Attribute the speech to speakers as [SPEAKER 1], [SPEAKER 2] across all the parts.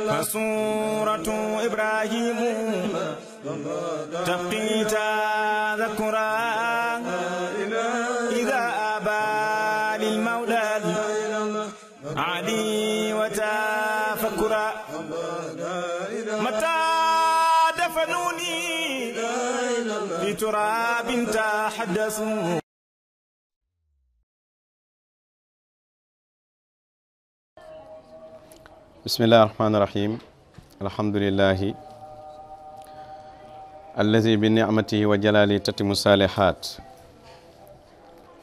[SPEAKER 1] فسورة إبراهيم تبقي تذكرا إذا أبى للمولى علي وتفكرا متى دفنوني في تراب تحدثوا.
[SPEAKER 2] بسم الله الرحمن الرحيم. الحمد لله الذي بنعمته وجلاله تتم الصالحات،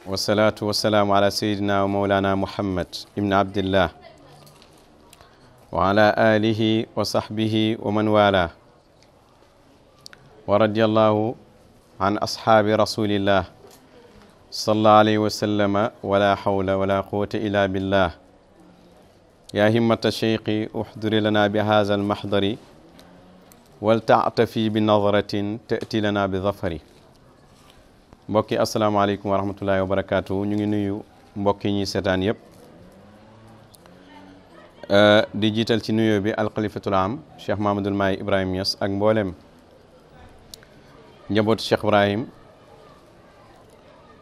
[SPEAKER 2] والصلاة والسلام على سيدنا ومولانا محمد ابن عبد الله وعلى آله وصحبه ومن والاه، ورضي الله عن أصحاب رسول الله صلى الله عليه وسلم. ولا حول ولا قوة إلا بالله. يا همة الشيخ احضر لنا بهذا المحضر ولتعطفي بنظرة تأتي لنا بظفر. mbokki asalaamaaleykum wa rahmatullahi wa barakaatu. ñu ngi nuyu mbokki ñi seetaan yëpp di jiital ci nuyoo bi alxalifatul am Cheikh Mahamadul Mahi Ibrahim Niass ak mboolem njabootu Cheikh Ibrahim,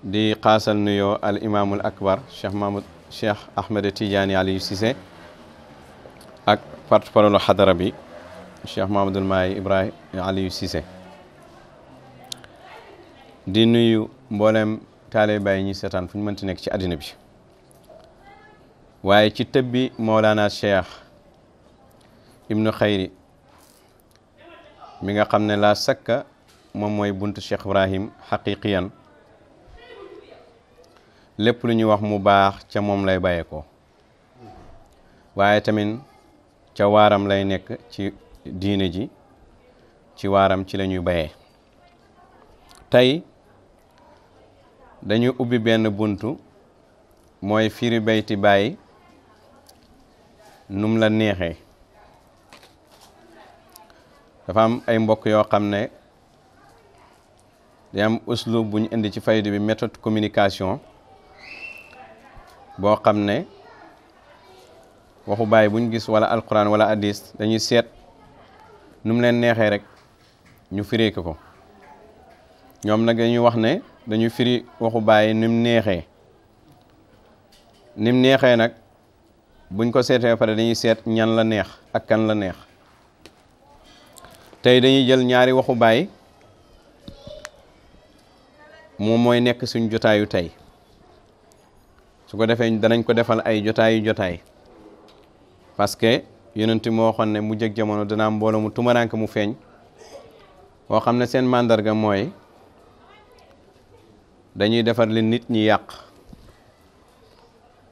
[SPEAKER 2] di xaasal nuyoo al imaamul akbar Cheikh Ahmed Tidiane Aliou Cissé ak porte-parole xadara bi Cheikh Mahamadul Mahi Ibrahim Aliou Cissé. di nuyu mboolem taalibe yi ñi seetaan fu ñu mënti nekk ci àddina bi, waaye ci tëbbi Mawlana Cheikh Ibnu Xayri mi nga xam ne la sakka moom mooy buntu Cheikh Ibrahim xaqiqiyan. lépp lu ñuy wax mu baax ca moom lay bàyyee ko, waaye tamit ca waaram lay nekk ci diine ji, ci waaram ci la ñuy bayee. tey dañu ubbi benn buntu mooy firi bayti Baay num la neexee. dafa am ay mbokk yoo xam ne day am uslub bu ñu indi ci faydu bi, méthode communication boo xam ne waxu Baay buñ gis wala alquran wala hadis dañuy seet num leen neexee rek ñu firee ko. ñoom nag dañuy wax ne dañu firi waxu Baay nim neexee nag buñ ko seetee ba pare dañuy seet ñan la neex ak kan la neex. tey dañuy jël ñaari waxu Baay moom mooy nekk suñ jotaayu tey. su ko defee danañ ko defal ay jotaay parce que yonent moo waxoon ne mu jëg jamono dana am mbooloo mu tumaranke mu feeñ boo xam ne seen màndarga mooy dañuy defar li nit ñi yàq.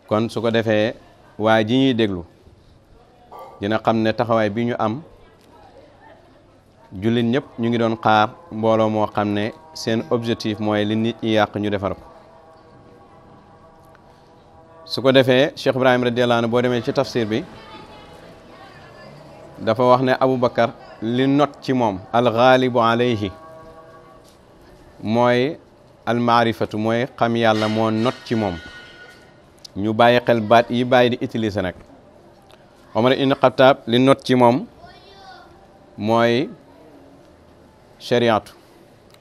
[SPEAKER 2] kon su ko defee waa ji ñuy déglu dina xam ne taxawaay bi ñu am jullit ñëpp ñu ngi doon xaar mbooloo moo xam ne seen objectif mooy li nit ñi yàq ñu defar ko. su ko defee Cheikh Ibrahim radiyallahu anhu boo demee ci tafsir bi dafa wax ne Aboubacar li not ci moom alxaalibu alayhi mooy almaarifatu, mooy xam yàlla moo not ci moom. ñu bàyyi xel baat yi bàyyi di utiliser nag. Omar ibn Khattab li not ci moom mooy shariatu.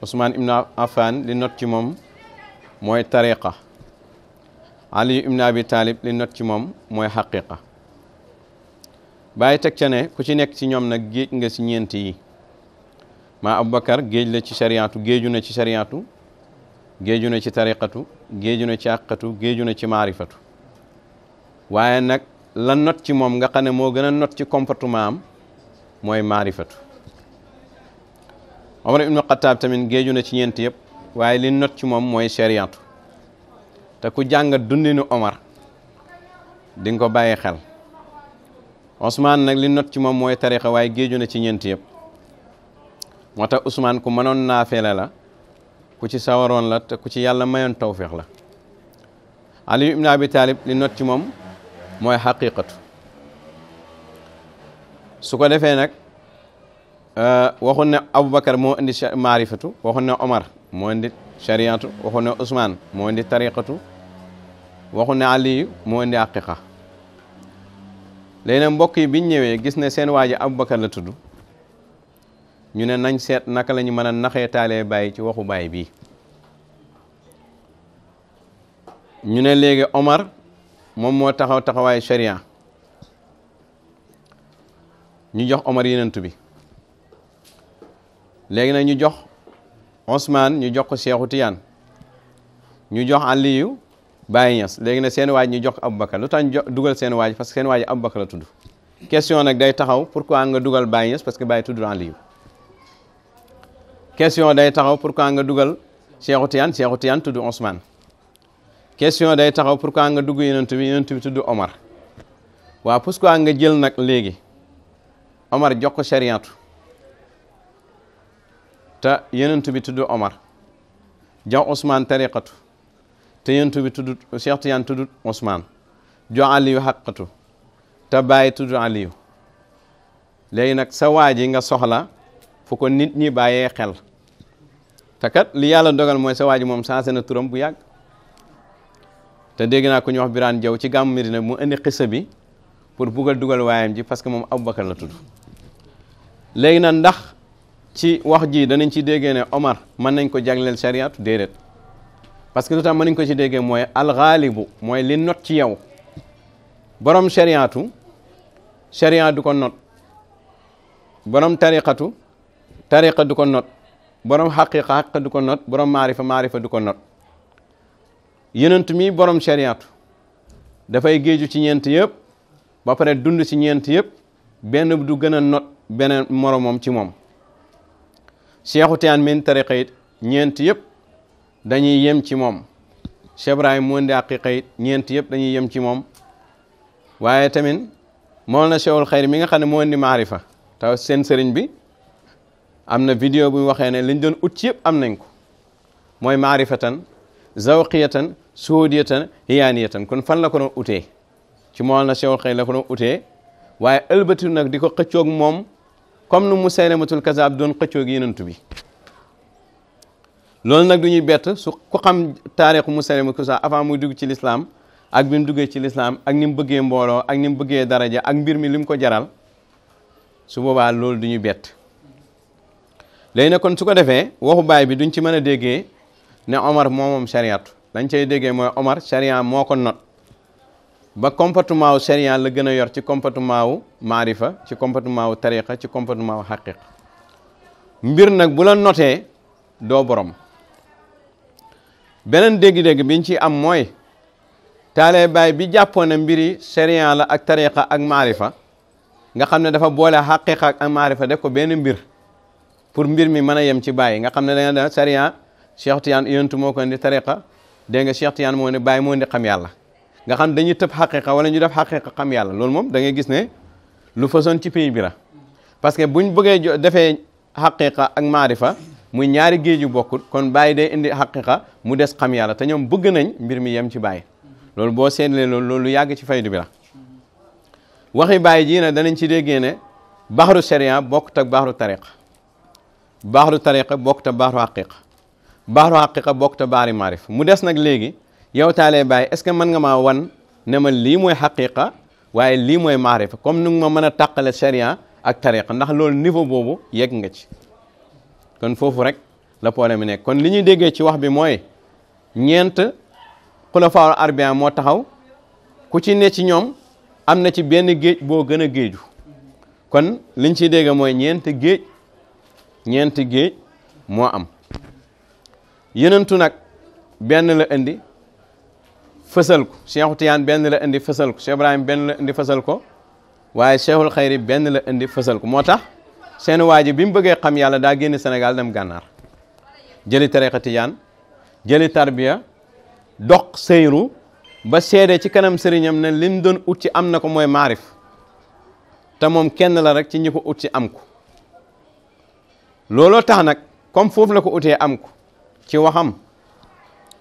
[SPEAKER 2] Ousmane ibn Affan li not ci moom mooy tariqa. Ali ibn Abi Talib li not ci moom mooy xaqiqa. bàyyi teg ca ne ku ci nekk ci ñoom nag géej nga ci ñeent yi. maa Aboubacar géej la ci shariatu, géeju na ci shariatu, géeju na ci tariqatu, géeju na ci xaqiqatu, géeju na ci maarifatu. waaye nag la not ci moom nga xam ne moo gën a not ci comportement am mooy maarifatu. Omar ibn Khattab tamit géeju na ci ñeent yëpp, waaye li not ci moom mooy shariatu. te ku jàngat dundinu Omar di nga ko bàyyi xel. Ousmane nag li not ci moom mooy tariqa, waaye géeju na ci ñeent yëpp. moo tax Ousmane ku mënoon naafeele la, ku ci sawaroon la, te ku ci yàlla mayoon tawfiq la. Ali ibn Abi Talib li not ci moom mooy xaqiqatu. su ko defee nag waxuñ ne Aboubacar moo indi maarifatu, waxuñ ne Omar moo indi shariatu, waxuñ ne Ousmane moo indi tariqatu, waxuñ ne Ali moo indi haqiqa. léegi nag mbokk yi biñ ñëwee gis ne seen waa ji Aboubacar la tudd ñu ne nañ seet naka la ñu mën a naxee taalee bàyyi ci waxu bàyyi bii ñu ne léegi Omar moom moo taxaw taxawaayu sharia ñu jox Omar yenentu bi léegi nag ñu jox Ousmane ñu jox ko Cheikhu Tiyaan ñu jox Aliyu Baye Niass léegi nag seen waaj ñu jox Aboubacar lu tax ñu dugal seen waaj parce que seen waaj Aboubacar la tudd question nag day taxaw pourquoi nga dugal Baye Niass parce que Baye tudd Aliyu question day taxaw pourquoi nga dugal Cheikhu Tiyaan tudd Ousmane question day taxaw pourquoi nga dugg yenentu bi tudd Omar waaw pourquoi nga jël nag léegi Omar jox ko shariatu te yenentu bi tudd Omar jox Ousmane tariqatu te yenentu bi tudd Cheikh Tiyaan tudd Ousmane jox Aliyu xaqatu te Baye tudd Aliyu léegi nag sa waa ji nga soxla fu ko nit ñi bàyyee xel te kat li yàlla dogal mooy sa waa ji moom sensé na turam bu yàgg te dégg naa ko ñu wax Birane Jaw ci gàmmu Medina mu indi xissa bi pour buggal dugal waayam ji parce que moom Aboubacar la tudd léegi nag ndax ci wax ji danañ ci déggee ne Omar mën nañ ko jagleel shariatu déedéet parce que lu tax mën nañ ko ci déggee mooy alxaalibu mooy li not ci yow borom shariatu sharia du ko not borom tariqa du ko not borom xaqiqa du ko not borom maarifa du ko not yenent mi borom shariatu dafay géeju ci ñeent yëpp ba pare dund ci ñeent yëpp benn du gën a not beneen moromam ci moom Cheikhu Tiyaan min tariqa it ñeent yëpp dañuy yem ci moom Cheikh Ibrahim moo ndi aqiqa it ñeent yëpp dañuy yem ci moom waaye tamit mool na Cheikhul Xayri mi nga xam ne moo indi maarifa taw seen sëriñ bi am na vidéo bu waxee ne liñ doon ut ci yëpp am nañ ko mooy maarifatan zawqiyatan suudiyatan hiyaaniyatan kon fan la ko doon utee ci mool na Cheikhul Xayri la ko doon utee waaye ëlbati nag di ko xëccoog moom comme nu Musaylamatul Kazaab doon xëccoog yenentu bi loolu nag du ñuy bett su ku xam taarixu Musaylamatul Kazaab avant muy dugg ci lislaam ak bi mu duggee ci lislaam ak ni mu bëggee mbooloo ak ni mu bëggee daraja ak mbir mi li mu ko jaral su boobaa loolu du ñuy bett léegi nag kon su ko defee waxu baay bi duñ ci mën a déggee ne Omar moom shariatu dañ cay déggee mooy Omar sharia moo ko not ba comportement wu sharia la gën a yor ci comportement wu maarifa ci comportement wu tariqa ci comportement wu xaqiqa mbir nag bu la notee doo borom beneen dégg-dégg biñ ci am mooy taalee baay bi jàppoon ne mbiri sharia la ak tariqa ak maarifa nga xam ne dafa boole xaqiqa ak maarifa def ko benn mbir pour mbir mi mën a yem ci bàyyi nga xam ne da nga sharia Cheikh Tiyaan yonentu moo ko indi tariqa dégg nga Cheikh Tiyaan moo ne bàyyi moo indi xam yàlla nga xam dañuy tëb xaqiqa wala ñu def xaqiqa xam yàlla loolu moom da ngay gis ne lu façon ci pays bi la parce que buñ bëggee defee xaqiqa ak maarifa muy ñaari géej yu bokkul kon bàyyi day indi xaqiqa mu des xam yàlla te ñoom bëgg nañ mbir mi yem ci bàyyi loolu boo seetlee loolu lu yàgg ci faydu bi la waxi bàyyi ji ne danañ ci déggee ne baxaru sharia bokkut ak baxaru tariqa bokkut ak baxaru xaqiqa bokkut ak baxaru maarif mu des nag léegi yow taalee bàyyi est-ce que mën nga maa wan ne ma lii mooy xaqiqa waaye lii mooy maarifa comme nu ma mën a tàqale sharia ak tariqa ndax loolu niveau boobu yegg nga ci kon foofu rek la problème nekk kon li ñuy déggee ci wax bi mooy ñeent xulafaa arbi'a moo taxaw ku ci ne ci ñoom am na ci benn géej boo gën a géeju kon liñ ciy dégg mooy ñeenti géej moo am yenentu nag benn la indi fësal ko Cheikhu Tiyaan benn la indi fësal ko Cheikh Ibrahim benn la indi fësal ko waaye Cheikhul Xayri benn la indi fësal ko moo tax seen waa ji bi mu bëggee xam yàlla daa génn Sénégal dem gànnaar jëli tariqa Tijaan jëli tarbiya dox seyru ba seede ci kanam sëriñam ne lim doon ut ci am na ko mooy maarif te moom kenn la rek ci ñi ko ut ci am ko looloo tax nag comme foofu la ko utee am ko ci waxam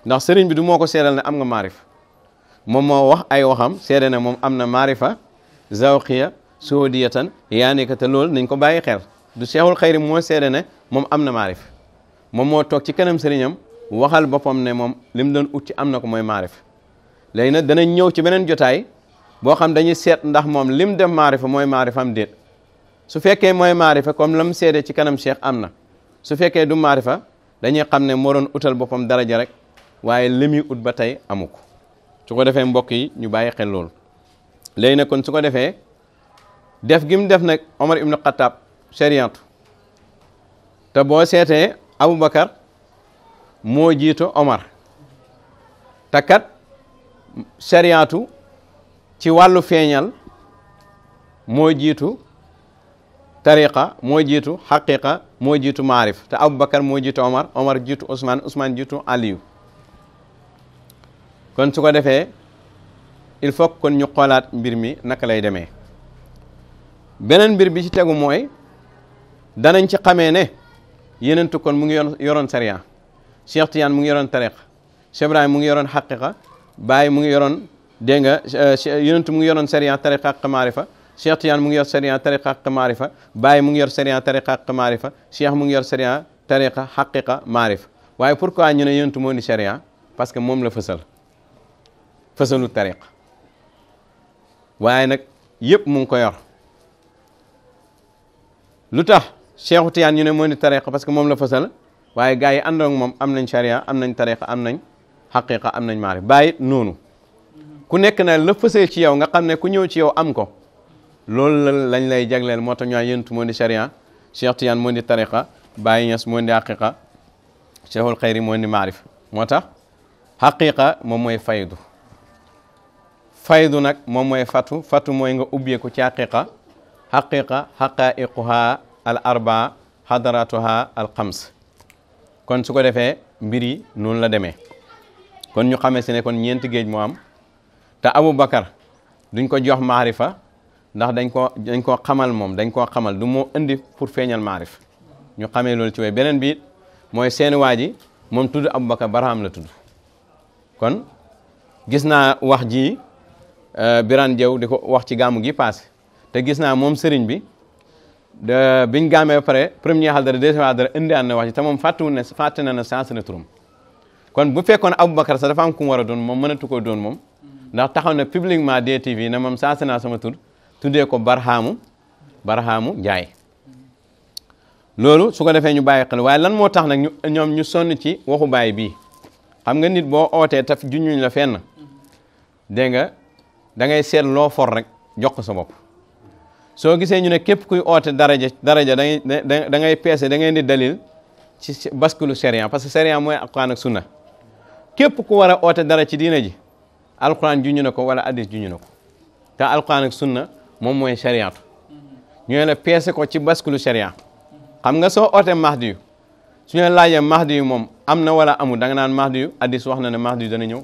[SPEAKER 2] ndax sëriñ bi du moo ko seedal ne am nga maarif moom moo wax ay waxam seede ne moom am na maarifa zawqiya suudiyatan yaani ka te loolu nañ ko bàyyi xel du Cheikhul Xayri moo seede ne moom am na maarif moom moo toog ci kanam sëriñam waxal boppam ne moom li mu doon ut ci am na ko mooy maarif léegi nag danañ ñëw ci beneen jotaay boo xam dañuy seet ndax moom lim def maarifa mooy maarifam déet su fekkee mooy maarifa comme lam seede ci kanam cheikh am na su fekkee du maarifa dañuy xam ne moo doon utal boppam daraja rek waaye li muy ut ba tey amu ko su ko defee mbokk yi ñu bàyyi xel loolu léegi nag kon su ko defee def gi mu def nag Omar ibnu Xattaab sariyantu te boo seetee Aboubacar moo jiitu Omar te kat sariyantu ci wàllu feeñal moo jiitu tariqa moo jiitu xaqiqa moo jiitu maarif te Aboubacar moo jiitu Omar Omar jiitu Ousmane Ousmane jiitu Aliyu kon su ko defee il faut kon ñu xoolaat mbir mi naka lay demee beneen mbir bi ci tegu mooy danañ ci xamee ne yenentu kon mu ngi yoroon sariya Cheikh Tidiane mu ngi yoroon tariqa Cheikh Ibrahim mu ngi yoroon xaqiqa Baye mu ngi yoroon dégg nga yenentu mu ngi yoroon sariya tariqa ak maarifa Cheikh Tidiane mu ngi yor sariya tariqa ak maarifa Baye mu ngi yor sariya tariqa ak maarifa Cheikh mu ngi yor sariya tariqa xaqiqa maarifa waaye pourquoi ñu ne yenentu moo ni sariya parce que moom la fësalu tariqa waaye nag yëpp mu ngi ko yor lu tax Cheikhu Tiyaan ñu ne moo ni tariqa parce que moom la fësal waaye gars yi àndoon ak moom am nañ sharia am nañ tariqa am nañ xaqiqa am nañ maarif bàyyi noonu ku nekk na la fësee ci yow nga xam ne ku ñëw ci yow am ko loolu lañ lay jagleel moo tax ñu yentu moo di sharia Cheikh Tiyaan moo di tariqa Baye Niass moo di xaqiqa Cheikhul Xayri moo di maarif moo tax xaqiqa moom mooy faydu nag moom mooy fatu mooy nga ubbeeku ci xaqiqa xaqaiquha al arba hadaratuha al xams kon su ko defee mbir yi noonu la demee kon ñu xamee si ne kon ñeenti géej moo am te Aboubacar duñ ko jox maarifa ndax dañ koo xamal moom dañ koo xamal du moo indi pour feeñal maarif ñu xamee loolu ci way beneen bi mooy seen waa ji moom tudd Aboubacar Barham la tudd kon gis naa wax ji Birane Diaw di ko wax ci gàmmu gi passé te gis naa moom sëriñ bi biñ gàmmee ba pare premier xadara deuxième xadara indi ànd na wax ji te moom fàtte na sens na turam kon bu fekkoon Aboubacar sax dafa am ku mu war a doon moom mënatu ko doon moom ndax taxaw na publiquement DTV ne moom sens naa sama tur tuddee ko Barhamu Njaay loolu su ko defee ñu bàyyi xel waaye lan moo tax nag ñoom ñu sonn ci waxu baay bii xam nga nit boo ootee taf juñuñ la fenn dégg nga da ngay seet loo for rek jox ko sa bopp soo gisee ñu ne képp kuy oote daraja da ngay peese da ngay di dalil ci baskulu sharia parce que sharia mooy alquran ak sunna képp ku war a oote dara ci diina ji alquran juñu na ko wala hadis juñu na ko te alquran ak sunna moom mooy shariatu ñu ne la peese ko ci baskulu sharia xam nga soo oote mahdi yu su ñu laajee mahdi yu moom am na wala amul da nga naan mahdi yu hadis wax na ne mahdi yu dana ñëw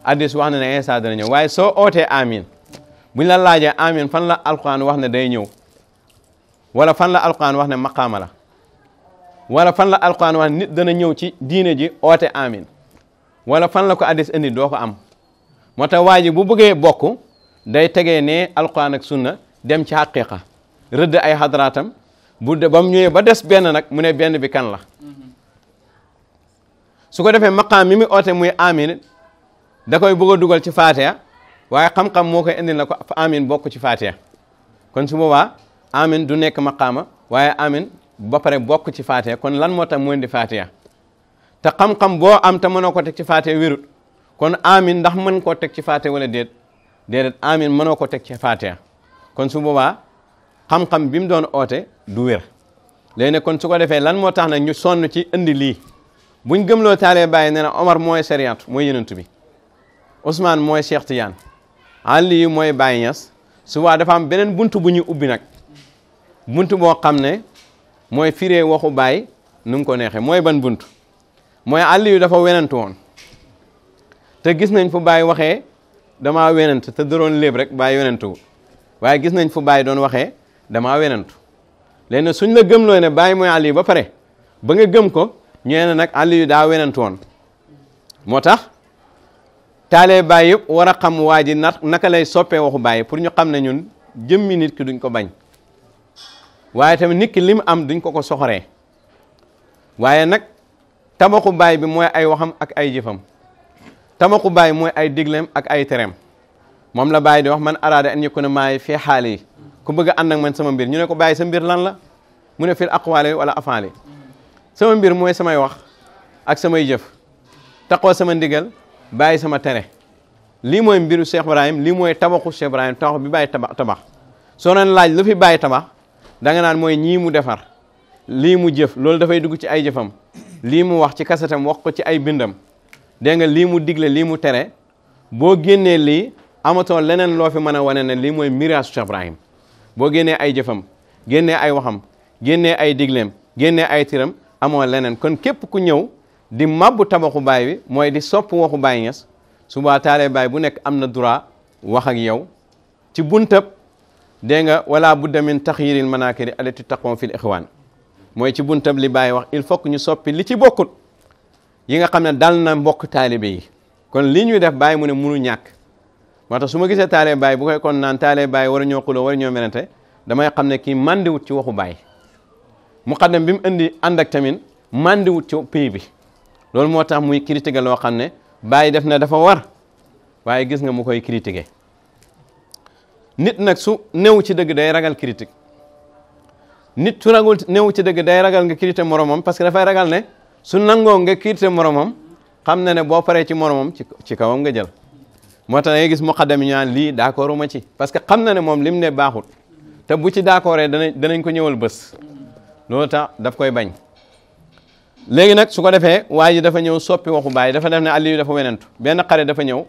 [SPEAKER 2] hadis wax na ne Isa dana ñëw waaye soo ootee amin buñ la laajee amin fan la alquran wax ne day ñëw wala fan la alquran wax ne maqaama la wala fan la alquran wax nit dana ñëw ci diine ji oote amin wala fan la ko hadis indi doo ko am moo tax waa ji bu bëggee bokk day tegee ne alquran ak sunna dem ci xaqiqa rëdd ay xadaraatam ba mu ñëwee ba des benn nag mu ne benn bi kan la su ko defee maqaam mi oote muy amin da koy bëgg a dugal ci Fatiha waaye xam-xam moo koy indil na ko amin bokk ci Fatiha kon su boobaa amin du nekk maqaama waaye amin ba pare bokk ci Fatiha kon lan moo tax mu indi Fatiha te xam-xam boo am te mënoo ko teg ci Fatiha wérut kon amin ndax mën koo teg ci Fatiha wala déedéet amin mënoo ko teg ci Fatiha kon su boobaa xam-xam bi mu doon oote du wér léegi nag kon su ko defee lan moo tax nag ñu sonn ci indi lii buñ gëmloo taalee bàyyi ne na Omar mooy sariatu mooy yenentu bi Ousmane mooy Cheikh Tidiane Ali mooy Baye Niass souvent dafa am beneen buntu bu ñu ubbi nag buntu boo xam ne mooy firee waxu Baye nu mu ko neexee mooy ban buntu mooy Ali dafa wenantu woon te gis nañ fu Baye waxee damaa wenant te doroon léeb rek Baye wenantu waaye gis nañ fu Baye doon waxee damaa wenantu léegi suñ la gëmloo ne Baye mooy Ali ba pare ba nga gëm ko ñee ne nag Ali daa wenantu woon moo tax taalee Baye yëpp war a xam waa ji naka lay soppee waxu Baye pour ñu xam ne ñun jëmmi nit ki duñ ko bañ waaye tamit nit ki li mu am duñ ko soxoree waaye nag tabaxu Baye bi mooy ay waxam ak ay jëfam tabaxu Baye mooy ay digleem ak ay tereem moom la bàyyi di wax man araada an yakuna maay fii xaali yi ku bëgg a ànd ak man sama mbir ñu ne ko bàyyi sa mbir lan la mu ne fil aqwaali wala afaali sama mbir mooy samay wax ak samay jëf taqoo sama ndigal bàyyi sama tere lii mooy mbiru Cheikh Ibrahim lii mooy tabaxu Cheikh Ibrahim tabax bi bàyyi tabax soo leen laaj lu fi bàyyi tabax da nga naan mooy ñii mu defar lii mu jëf loolu dafay dugg ci ay jëfam lii mu wax ci kasetam wax ko ci ay bindam dégg nga lii mu digle lii mu tere boo génnee lii amatoo leneen loo fi mën a wane ne lii mooy miraasu Cheikh Ibrahim boo génnee ay jëfam génnee ay waxam génnee ay digleem génnee ay tiram amoo leneen kon képp ku ñëw di mabbu tabaxu baay bi mooy di sopp waxu Baay Ñas suba taalee baay bu nekk am na droit wax ak yow ci buntab dégg nga wala budda min taxyiril manakiri alati taqoom fil ixwaan mooy ci buntab li Baay wax il faut que ñu soppi li ci bokkut yi nga xam ne dal na mbokk taalibe yi kon li ñuy def Baay mu ne munu ñàkk moo tax su ma gisee taalee Baay bu koy kon naan taalee Baay war a ñoo xuloo war a ñoo merante damay xam ne kii mandiwut ci waxu Baay muqaddam bi mu indi ànd ak tamit mandiwut ci pays bi loolu moo tax muy critiquer loo xam ne Baay def na dafa war waaye gis nga mu koy critiquer nit nag su néew ci dëgg day ragal critique nit su ragul néew ci dëgg day ragal nga critiquer moromam parce que dafay ragal ne su nangoo nga critiquer moromam xam na ne boo paree ci moromam ci kawam nga jël moo tax ngay gis muqaddam yi ñaan lii d'accord ma ci parce que xam na ne moom lim ne baaxul te bu ci d'accordee danañ ko ñëwal bés loolu tax daf koy bañ léegi nag su ko defee waa ji dafa ñëw soppi waxu Baay dafa def ne Aliyu dafa wenentu benn xare dafa ñëw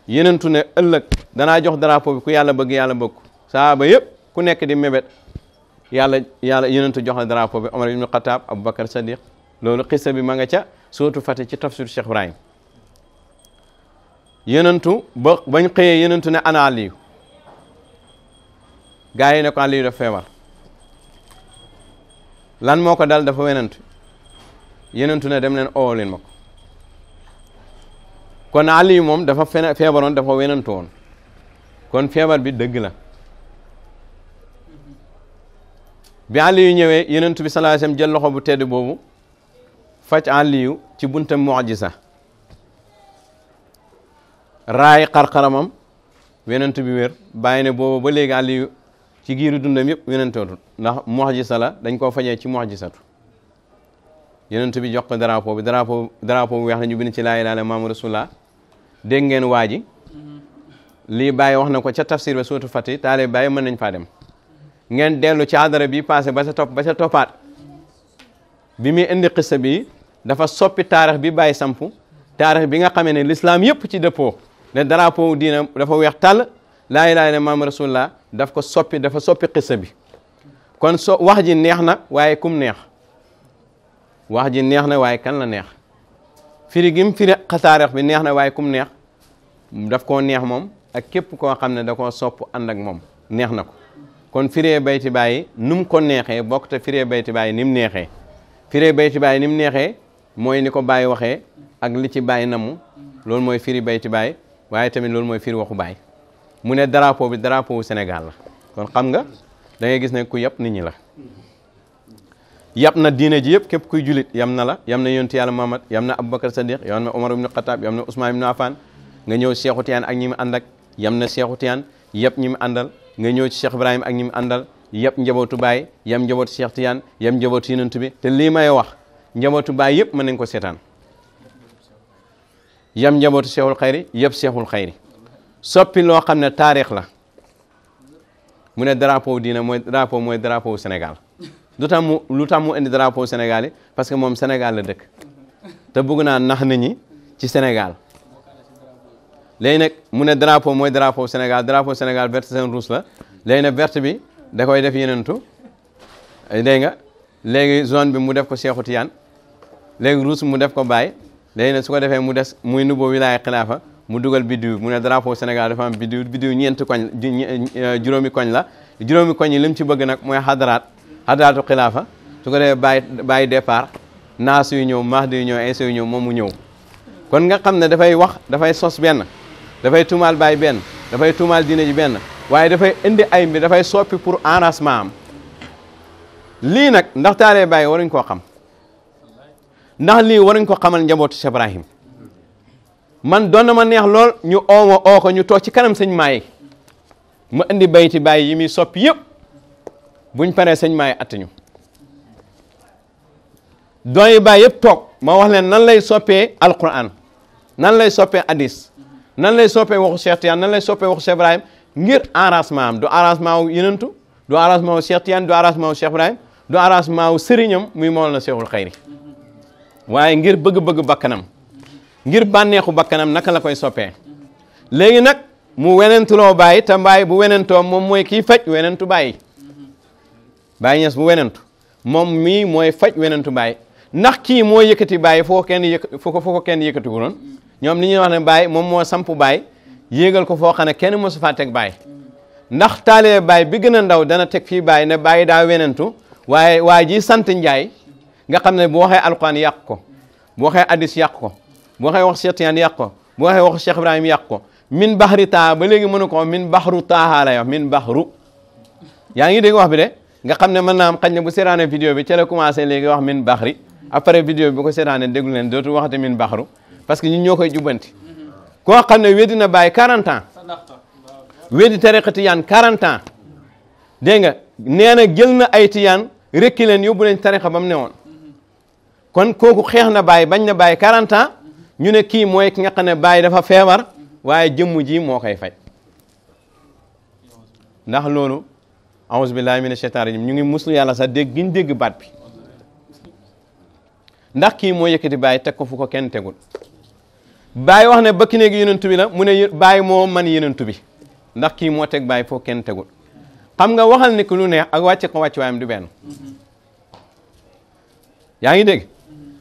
[SPEAKER 2] yenentu ne ëllëg danaa jox drapeau bi ku yàlla bëgg yàlla bëgg saaba yëpp ku nekk di mébét yàlla yenentu jox la drapeau bi Omar ibn Khattab Aboubacar Sadiq loolu xissa bi ma nga ca sootu Fati ci tafsir Cheikh Ibrahim yenentu bañ xëyee yenentu ne ana Aliyu gaa yi ne ko Aliyu dafa feebar lan moo ko dal dafa wenentu yenentu ne dem leen oo leen ma ko kon Aliyu moom dafa feebaroon dafa wenentu woon kon feebar bi dëgg la bi Aliyu ñëwee yenentu bi sallallahu alayhi wasallam jël loxo bu tedd boobu faj Aliyu ci buntam mu'jiza raay xar-xaramam wenentu bi wér bàyyi ne boobu ba léegi Aliyu ci giiru dundam yëpp wenentootul ndax mu'jiza la dañ koo fajee ci mu'jizatu yenentu bi jox ko drapeau bi drapeau bu weex na ñu bind ci laa ilaaha illallaah Muhammadu Rasulullah dégg ngeen waa ji lii Baye wax na ko ca tafsir ba sootu Fati taale Baye mën nañ faa dem ngeen dellu ci hadara bi passé ba ca toppaat bi muy indi xissa bi dafa soppi taarix bi Baye sampu taarix bi nga xamee ne l'islam yëpp ci dëppoo ne drapeau diina dafa weex tàll laa ilaaha illallaah Muhammadu Rasulullah dafa soppi xissa bi kon wax ji neex na waaye kum neex wax ji neex na waaye kan la neex firi gi mu firi taarix bi neex na waaye kum neex daf koo neex moom ak képp koo xam ne da koo sopp ànd ak moom neex na ko kon firee bayti Baay nu mu ko neexee bokk te firee bayti Baay ni mu neexee firee bayti Baay ni mu neexee mooy ni ko Baay waxee ak li ci Baay namu loolu mooy firi bayti Baay waaye tamit loolu mooy firi waxu Baay mu ne drapeau bi drapeau Sénégal la kon xam nga da ngay gis ne ku yàpp nit ñi la yàpp na diine ji yëpp képp kuy julit yam na la yam na yonent yàlla Muhammad yam na Aboubacar Sadiq yam na Omar ibn Khattab yam na Ousmane ibn Affan nga ñëw Cheikhou Tidiane ak ñi mu ànd ak yam na Cheikhou Tidiane yëpp ñi mu àndal nga ñëw ci Cheikh Ibrahim ak ñi mu àndal yëpp njabootu Baay yam njabootu Cheikh Tidiane yam njabootu yonent bi te lii may wax njabootu Baay yëpp mën nañ ko seetaan yam njabootu Cheikhul Khayri yëpp Cheikhul Khayri soppi loo xam ne taarix la mu ne drapeau diina mooy drapeau Sénégal lu tax mu indi drapeau Sénégal yi parce que moom Sénégal la dëkk te bëgg naa nax nit ñi ci Sénégal léegi nag mu ne drapeau mooy drapeau Sénégal vert seen rouge la léegi nag vert bi da koy def yenentu dégg nga léegi zone bi mu def ko Cheikhou Tidiane léegi rouge mu def ko Baye léegi nag su ko defee mu des muy nuboo wilaaya xilaafa mu dugal biddiw mu ne drapeau Sénégal dafa am biddiw ñeenti koñ juróomi koñ la juróomi koñ yi li mu ci bëgg nag mooy xadaraatu xilaafa su ko defee bàyyi départ naas yu ñëw mahdi yu ñëw insa yu ñëw moom mu ñëw kon nga xam ne dafay sos benn dafay tuumaal Baay benn dafay tuumaal diine ji benn waaye dafay indi ay mbir dafay soppi pour arrangement am lii nag ndax taalee Baay waruñ koo xam ndax lii waruñ ko xamal njabootu Cheikh Ibrahim man doon na ma neex lool ñu oo ko ñu toog ci kanam sëñ Maay ma indi bayti Baay yi muy soppi yëpp buñ paree sëñ Maay attañu doon yi Baay yëpp toog ma wax leen nan lay soppee alquran nan lay soppee hadis nan lay soppee waxu Cheikh Tidiane nan lay soppee waxu Cheikh Ibrahim ngir arrangement am du arrangement wu yenentu du arrangement wu Cheikh Tidiane du arrangement wu Cheikh Ibrahim du arrangement wu sëriñam muy Mawlana Cheikhul Khayri waaye ngir bëgg-bëgg bakkanam ngir bànneexu bakkanam naka la koy soppee léegi nag mu wenentuloo Baay te Baay bu wenentoo moom mooy kii faj wenentu Baay Baay Ñas bu wenentu moom mii mooy faj wenentu Baay ndax kii moo yëkkati Baay foo ko kenn yëkkati wu noon ñoom li ñuy wax ne Baay moom moo samp Baay yéegal ko foo xam ne kenn mosu faa teg Baay ndax taalibe Baay bi gën a ndaw dana teg fii Baay ne Baay daa wenentu waaye waa ji sant Njaay nga xam ne bu waxee alquran yàq ko bu waxee hadis yàq ko bu waxee wax Cheikh Tidiane yàq ko bu waxee wax Cheikh Ibrahim yàq ko min baxri taa ba léegi mënu ko min baxru taaha lay wax min baxru yaa ngi dégg wax bi de nga xam ne mën naa am xañ na bu seetaane vidéo bi ca la commencé léegi wax min baxri après vidéo bi bu ko seetaane déglu leen dootu waxate min baxru parce que ñun ñoo koy jubbanti koo xam ne weddi na Baay 40 ans weddi tariqa Tijaan 40 ans dégg nga nee na jël na ay Tijaan rekki leen yóbbu leen tariqa ba mu ne woon kon kooku xeex na Baay bañ na Baay 40 ans ñu ne kii mooy ki nga xam ne Baay dafa feebar waaye jëmm ji moo koy faj ndax loolu a'uuzu billahi mina shaytaani rajiim ñu ngi muslu yàlla sax dégg giñ dégg baat bi ndax kii moo yëkkati Baay teg ko fu ko kenn tegul Baay wax ne bëkk néegi yenentu bi la mu ne Baay moo man yenentu bi ndax kii moo teg Baay foo kenn tegul xam nga waxal ni ku lu neex ak wàcce ko wàcc waayam du benn yaa ngi dégg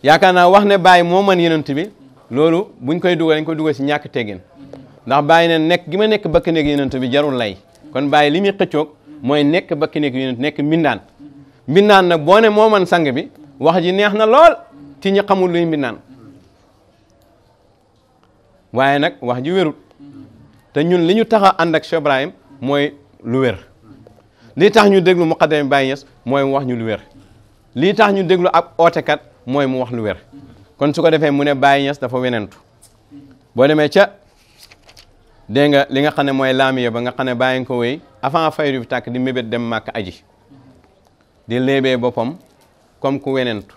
[SPEAKER 2] yaakaar naa wax ne Baay moo man yenentu bi loolu buñ koy dugal dañ koy dugal si ñàkk teggin ndax Baay ne nekk gi ma nekk bëkk néegi yenentu bi jarul lay kon Baay li muy xëccoog mooy nekk bëkk néegi yenentu nekk mbindaan nag boo ne moo man sang bi wax ji neex na lool ci ñi xamul luy mbindaan waaye nag wax ji wérut te ñun li ñu tax a ànd ak Cheikh Ibrahim mooy lu wér lii tax ñu déglu muqaddam Baay Ñas mooy mu wax ñu lu wér lii tax ñu déglu ab ootekat mooy mu wax lu wér kon su ko defee mu ne Baay Ñas dafa wenentu boo demee ca dégg nga li nga xam ne mooy laamiya ba nga xam ne bàyyi ko wéy avant faydu bi tàkk di mébét dem màkk aji di léebee boppam comme ku wenentu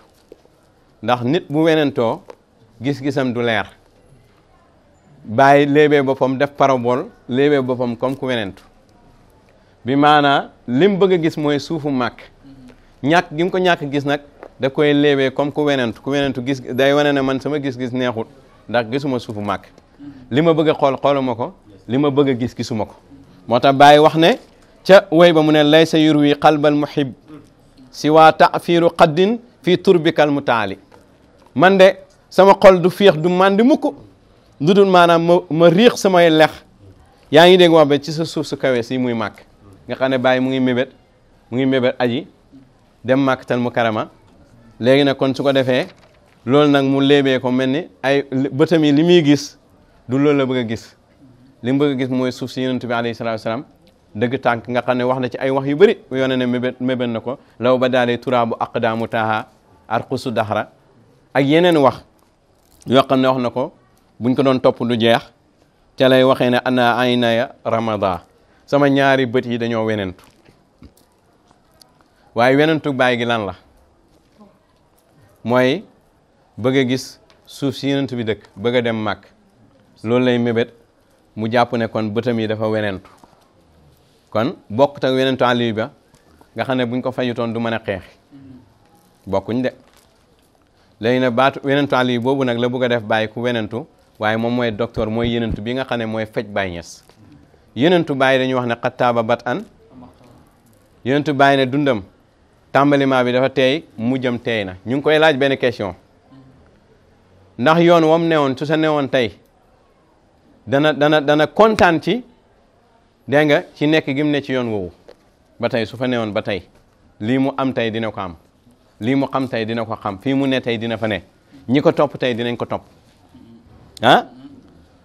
[SPEAKER 2] ndax nit bu wenentoo gis-gisam du leer Baay léebee boppam def parabole léebee boppam comme ku wenentu bi maanaa lim bëgg a gis mooy suufu màkk ñàkk gi mu ko ñàkk gis nag da koy léebee comme ku wenentu gis day wane ne man sama gis-gis neexut ndax gisuma suufu màkk li ma bëgg a xool xooluma ko li ma bëgg a gis gisuma ko moo tax Baay wax ne ca woy ba mu ne laysa yurwi qalbal muhib si waa tafiiru qaddin fii turbikal mutaali man de sama xol du féex du mandi mukk lu dul maanaam ma riix samay lex yaa ngi dégg wax ba ci sa suuf su kawe si muy màkk nga xam ne Baay mu ngi mébét aji dem Makkatal Mukarrama léegi nag kon su ko defee loolu nag mu léebee ko mel ni ay bëtam yi li muy gis du loolu la bëgg a gis li mu bëgg a gis mooy suuf si yonent bi alayhi salaatu wasalaam dëgg tànk nga xam ne wax na ci ay wax yu bëri yoone ne mébét na ko law ba daalee turaabu aqdaamu taaha arqusu daxra ak yeneen wax yoo xam ne wax na ko buñ ko doon topp du jeex ca lay waxee ne ana aynaya ramada sama ñaari bët yi dañoo wenentu waaye wenentu Baay gi lan la mooy bëgg a gis suuf si yonent bi dëkk bëgg a dem màkk loolu lay mébét mu jàpp ne kon bëtam yi dafa wenentu kon bokk tak wenentu Aliou ba nga xam ne buñ ko fayutoon du mën a xeex bokkuñ de léegi nag baatu wenentu Aliou boobu nag la bëgg a def Baay ku wenentu waaye moom mooy docteur mooy yenentu bi nga xam ne mooy faj Baay Ñas yenentu Baay dañuy wax ne xattaaba bat an yenentu Baay ne dundam tàmbaliment bi dafa teey mujjam teey na ñu ngi koy laaj benn question ndax yoon wam newoon su sa newoon tey dana kontaan ci dégg nga ci nekk gi mu ne ci yoon woowu ba tey su fa newoon ba tey lii mu am tey dina ko am lii mu xam tey dina ko xam fii mu ne tey dina fa ne ñi ko topp tey dinañ ko topp ah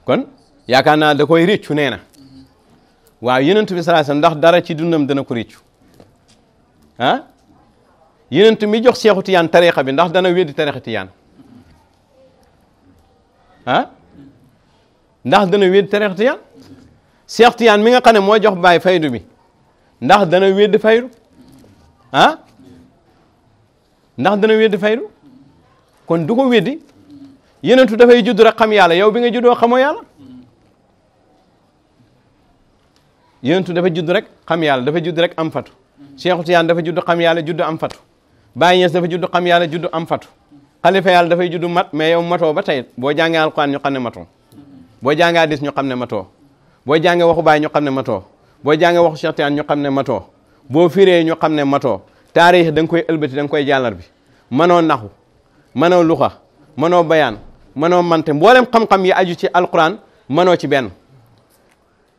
[SPEAKER 2] kon yaakaar naa da koy réccu nee na waaw yonent bi sallallahu alayhi wasallam ndax dara ci dundam dana ko réccu ah yonent mi jox Seexu Tijaan tariixa bi ndax dana weddi tariixa Tijaan ah ndax dana wédd tariqa tijaan Cheikh Tidiane mi nga xam ne moo jox baay faydu bi ndax dana wédd faydu ah ndax dana wédd faydu kon du ko weddi yenentu dafay judd rek xam yàlla yow bi nga juddoo xamoo yàlla yenentu dafa judd rek xam yàlla dafa judd rek am fatu Cheikh Tidiane dafa judd xam yàlla judd am fatu Baye Niass dafa judd xam yàlla judd am fatu xalifa yàlla dafay judd mat mais yow matoo ba tey boo jàngee alquran ñu xam ne matoo boo jàngee hadis ñu xam ne matoo boo jàngee waxu Baye ñu xam ne matoo boo jàngee waxu Cheikh Tidiane ñu xam ne matoo boo firee ñu xam ne matoo taarix da nga koy ëlbati da nga koy jàllar bi mënoo naxu mënoo luxa mënoo bayaan mënoo mante mboolem xam-xam yi aju ci alquran mënoo ci benn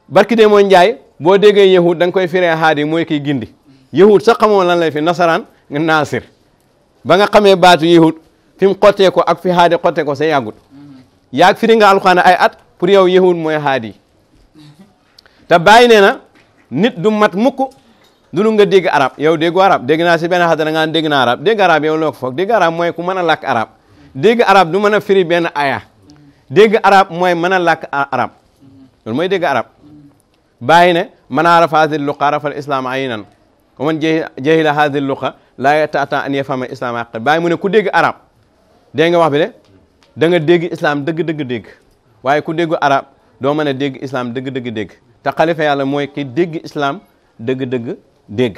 [SPEAKER 2] barki de mooy njaay boo déggee yahud da nga koy firee haadi mooy kiy gindi yahud sax xamoo lan lay fi nasaraan nga naasir ba nga xamee baatu yahud fi mu xottee ko ak fi haadi xottee ko sa yàggut yaag firi nga alquran ay at pour yow yahud mooy haadi te bàyyi nee na nit du mat mukk du nga dégg arab yow déggu arab dégg naa si benn xadara nga dégg naa arab dégg arab yow loo ko foog dégg arab mooy ku mën a làkk arab dégg arab du mën a firi benn aya dégg arab mooy mën a làkk arab loolu mooy dégg arab bàyyi ne man arafa hadi luqa arafa al islam aynan wa man jahila hadi luqa la yata'ata an yafhama islam haqq bàyyi mu ne ku dégg arab dégg nga wax bi de da nga dégg islam dëgg-dëgg dégg waaye ku déggu arab doo mën a dégg islam dëgg-dëgg dégg te xalifa yàlla mooy ki dégg islam dëgg-dëgg dégg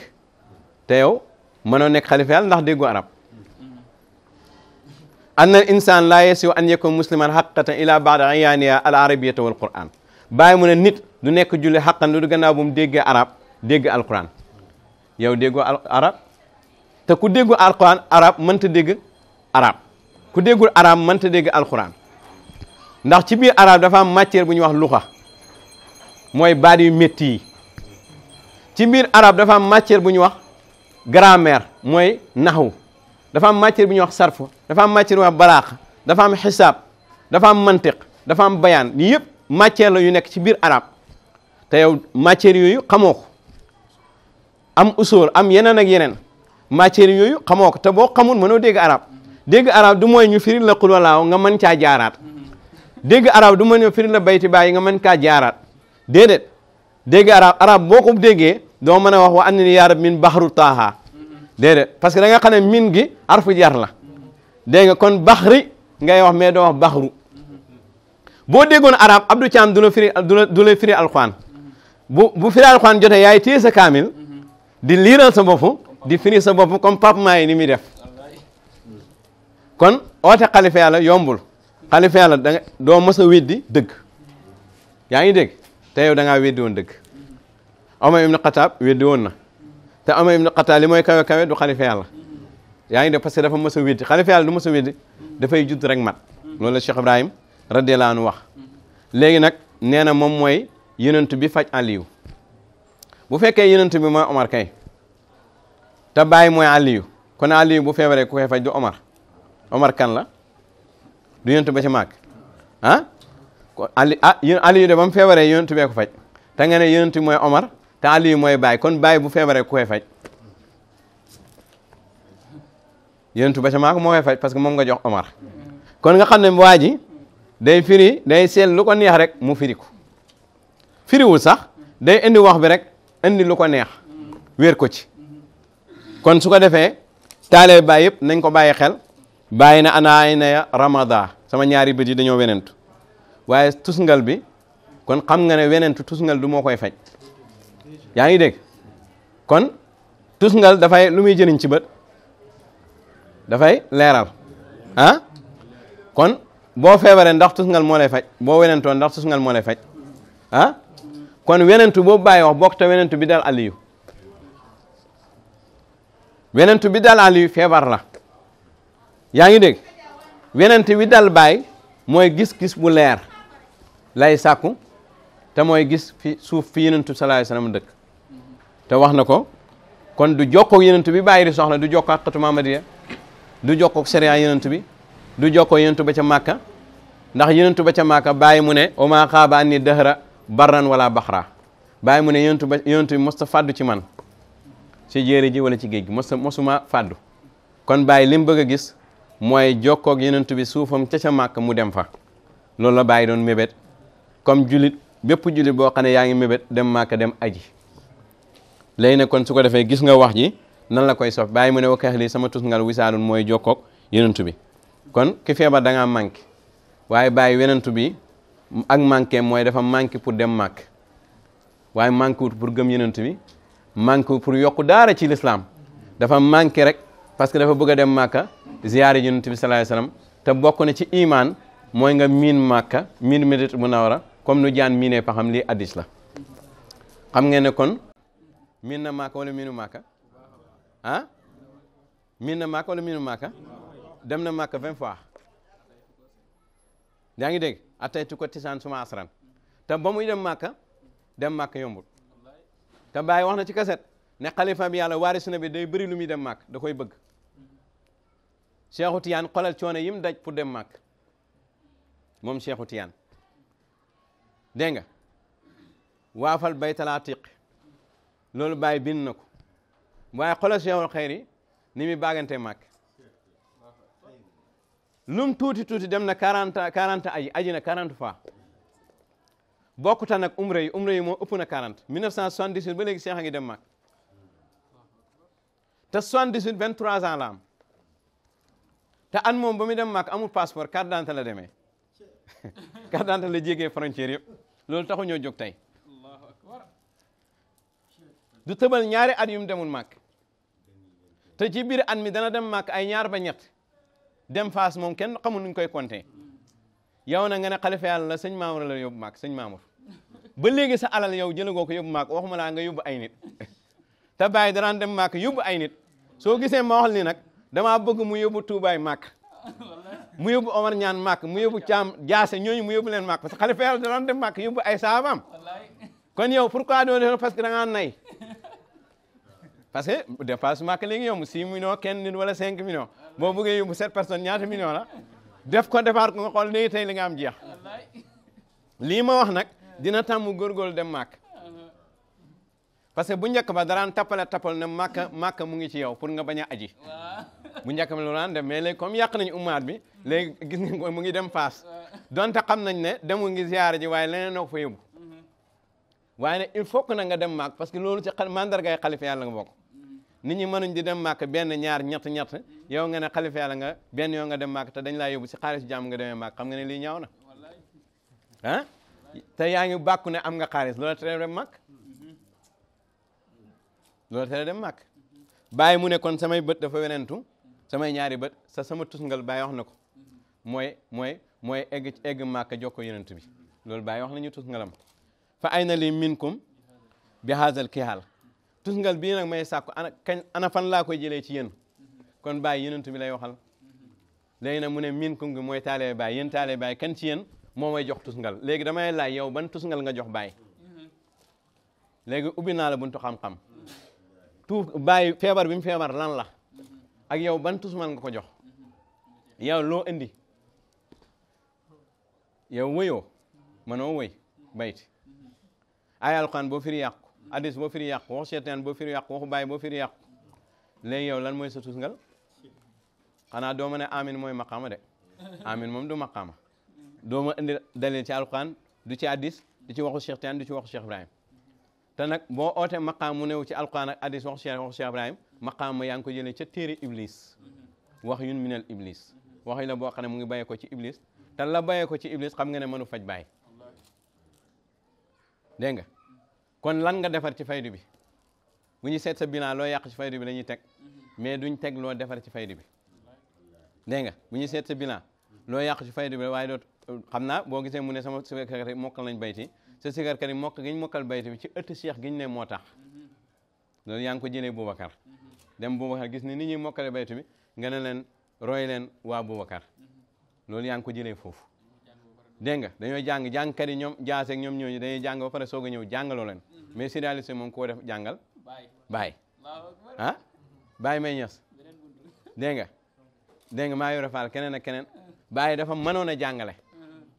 [SPEAKER 2] te yow mënoo nekk xalifa yàlla ndax déggu arab anna al insan la yasiu an yakun musliman haqqatan ila ba'da ayaniya al arabiyyata wal quran bàyyi mu ne nit du nekk julli xaqan lu du gannaaw bu mu déggee arab dégg alquran yow déggoo arab te ku déggu alquran arab mënta dégg arab ku déggul arab mënta dégg alquran ndax ci biir arab dafa am matière bu ñuy wax luxa mooy baat yu métti yi ci biir arab dafa am matière bu ñuy wax grammaire mooy naxwu dafa am matière bu ñuy wax sarf dafa am matière bu ñuy wax balaax dafa am xisaab dafa am mantiq dafa am bayaan lii yëpp matière la yu nekk ci biir arab te yow matière yooyu xamoo ko am usul am yeneen ak yeneen matière yooyu xamoo ko te boo xamul mënoo dégg arab du mooy ñu firil la qul walaaw nga mën caa jaaraat dégg arab du mën ñu firil la bayti bàyyi nga mën kaa jaaraat déedéet dégg arab boo ko déggee doo mën a wax wa annani yaa rab min baxru taaha déedéet parce que da nga xam ne min gi arfu jar la dégg nga kon baxri ngay wax mais doo wax baxru boo déggoon arab Abdou Thiam du la firi alquran bu firi alquran jotee yaay téye sa kaamil di liiral sa bopp di firi sa bopp comme Pape Maye ni muy def kon oote xalifa yàlla yombul xalifa yàlla da nga doo mës a weddi dëgg yaa ngi dégg te yow da ngaa weddi woon dëgg Omar ibn Khattab weddi woon na te Omar ibn Khattab li mooy kawe kawe du xalifa yàlla yaa ngi dégg parce que dafa mës a weddi xalifa yàlla du mës a weddi dafay judd rek mat loolu la Cheikh Ibrahim radiyallahu anhu wax léegi nag nee na moom mooy yonent bi faj Aliyu bu fekkee yonent bi mooy Omar kay te bàyyi mooy Aliyu kon Aliyu bu feebaree ku koy faj du Omar kan la du yonent ba ca màgg ah Aliyu de ba mu feebaree yonent bee ko faj te nga ne yonent bi mooy Omar te Aliyu mooy bàyyi kon bàyyi bu feebaree ku koy faj yonent ba ca màgg moo koy faj parce que moom nga jox Omar kon nga xam ne waa ji day firi day seet lu ko neex rek mu firi ko firiwul sax day indi wax bi rek indi lu ko neex wéer ko ci kon su ko defee taalee baay yëpp nañ ko bàyyi xel bàyyi na ana ay na ramada sama ñaari bët yi dañoo wenentu waaye tusngal bi kon xam nga ne wenentu tusngal du moo koy faj yaa ngi dégg kon tusngal dafay lu muy jëriñ ci bët dafay leeral ah kon boo feebaree ndax tusngal moo lay faj boo wenentoo ndax tusngal moo lay faj ah kon wenentu boobu bàyyi wax bokk te wenentu bi dal Aliyu wenentu bi dal Aliyu feebar la yaa ngi dégg wenentu bi dal Baay mooy gis-gis bu leer lay sàkku te mooy gis fi suuf fi yenentu sallallahu alayhi wasallam dëkk te wax na ko kon du jokkoo yenentu bi Baay di soxla du jokkoo ak xatu Mamadiya du jokkoo ak sariya yenentu bi du jokkoo yenentu ba ca Màkka ndax yenentu ba ca Màkka Baay mu ne wa maa xaaba anni dahra barran wala baxra Baay mu ne yenentu bi mosta fàddu ci man ci jéeri ji wala ci géej gi mosuma fàddu kon Baay li mu bëgg a gis mooy jokkoog yenentu bi suufam ca Màkka mu dem fa loolu la Baay doon mébét comme julit bépp julit boo xam ne yaa ngi mébét dem Màkka dem aji léegi nag kon su ko defee gis nga wax ji nan la koy sof bàyyi mu ne wakkax li sama tusngal wisaalun mooy jokkoog yenentu bi kon ki feebar da ngaa manqué waaye bàyyi yenentu bi ak manqué mooy dafa manqué pour dem Màkka waaye manqué wut pour gëm yenentu bi manqué wut pour yokku daara ci l'islam dafa manqué rek parce que dafa bëgg a dem Màkka ziyaare yenentu bi sallallahu alayhi wasallam te bokk na ci iman mooy nga miin Màkka miin Madinatu Munawwara comme nu jaan miinee paxam lii addis la xam ngeen ne kon miin na Màkka wala miinu Màkka ah miin na Màkka wala miinu Màkka dem na Màkka 20 fois yaa ngi dégg ataytu ko tisaan suma asran te ba muy dem Màkka yombul te Baay wax na ci kaset ne xalifa bi yàlla waarisu na bi day bëri lu muy dem Màkka da koy bëgg Cheikhu Tiyaan xolal coono yim daj pour dem Màkka moom Cheikhu Tiyaan dégg nga waafal baytal atiq loolu Baay bind na ko waaye xoolal Cheikhul Xayri ni muy baagante Màkka lum tuuti dem na 40 aji na 40 fois bokkuta nag umra yi moo ëpp na 40 1978 ba léegi Cheikh a ngi dem Màkka te 78 23 ans la am te an moom ba muy dem Màkka amul passeport carte d'identité la demee carte d'identité la jégee frontière yëpp loolu taxu ñoo jóg tey du tëbal ñaari at yu mu demul Màkka te ci biir at mi dana dem Màkka ay ñaar ba ñett dem Faas moom kenn xamul nuñ koy compter yow na nga ne xalifa yàlla la sëñ Mamour la yóbbu Màkka sëñ Mamour ba léegi sa alal yow jëlagoo ko yóbbu Màkka waxuma laa nga yóbbu ay nit te Baay daraan dem Màkka yóbbu ay nit soo gisee ma wax li nag damaa bëgg mu yóbbu Tuubaay Màkka mu yóbbu Omar Ñaan Màkka mu yóbbu Caam Jaase ñooñu mu yóbbu leen Màkka parce que xalifa yàlla daraan dem Màkka yóbbu ay saabaam kon yow pourquoi doo def parce que da ngaa nay parce que dépasse Màkka léegi yomb 6 millions kenn nit wala 5 millions boo bëggee yóbbu 7 personnes ñaata millions la def ko defar ko nga xool léegi tey li nga am jeex lii ma wax nag dina tàmm góorgóorlu dem Màkka parce que bu njëkk ba daraan tappal ne Màkka mu ngi ci yow pour nga bañ a aji bu njëkk ba loolu daan dem mais léegi comme yàq nañu ummaat bi léegi gis nga ko mu ngi dem Faas donte xam nañ ne demul ngi ziyaara ji waaye leneen noo ko fa yóbbu waaye ne il faut que na nga dem Màkka parce que loolu ci mandargay xalifa yàlla nga bokk nit ñi mënuñ di dem Màkka benn ñaar ñett yow nga ne xalifa yàlla nga benn yoo nga dem Màkka te dañ laa yóbbu si xaalis jàmm nga demee Màkka xam nga ne lii ñaaw na ah te yaa ngi bàkku ne am nga xaalis loola tere dem Màkka Baay mu ne kon samay bët dafa wenentu samay ñaari bët sama tusngal Baay wax na ko mooy egg Màkka jox ko yonent bi loolu Baay wax nañu tusngalam fa ayna li minkum bi haazal kihaal tusngal bii nag may sàkku ana fan laa koy jëlee ci yéen kon Baay yonent bi lay waxal léegi nag mu ne minkum gi mooy taalee Baay yéen taalee Baay kan ci yéen moo may jox tusngal léegi damay laaj yow ban tusngal nga jox Baay léegi ubbi naa la buntu xam-xam Baay feebar bi mu feebar lan la ak yow ban tusngal nga ko jox yow loo indi yow wëyoo mënoo wëy bayti ay alxuraan boo firi yàqu hadis boo firi yàqu waxu seytaan boo firi yàqu waxu Baay boo firi yàqu léegi yow lan mooy sa tusngal xanaa doo ma ne amin mooy maqaama de amin moom du maqaama doo ma indi dalil ci alxuraan du ci hadis du ci waxu Cheikh Tijaan du ci waxu Cheikh Ibrahim te nag boo ootee maqaam mu new ci alxuraan ak hadis waxu Cheikh Ibrahim maqaam yaa ngi ko jëlee ca téere iblis wax yun minal iblis wax yi la boo xam ne mu ngi bàyyee ko ci iblis te la bàyyee ko ci iblis xam nga ne mënu faj Baay dégg nga kon lan nga defar ci faydu bi bu ñu seet sa bilan loo yàq ci faydu bi la ñuy teg mais duñ teg loo defar ci faydu bi dégg nga bu ñu seet sa bilan loo yàq ci faydu bi waaye doot xam naa boo gisee mu ne sama sikarkat yi mokkal nañ bayti sa sikarkat yi mokk gi ñu mokkal bayti bi ci ëtt Cheikh gi ñu ne moo tax loolu yaa ngi ko jëlee Boubacar dem Boubacar gis ni nit ñi mokkale bayti bi nga ne leen roy leen waa Boubacar loolu yaa ngi ko jëlee foofu dégg nga dañoo jàngkat yi ñoom jaaseeg ñoom ñooñu dañuy jàng ba pare soog a ñëw jàngaloo leen mais si réalité moom koo def jàngal Baay ah Baay may ñas dégg nga maa yore faal keneen ak keneen Baay dafa mënoon a jàngale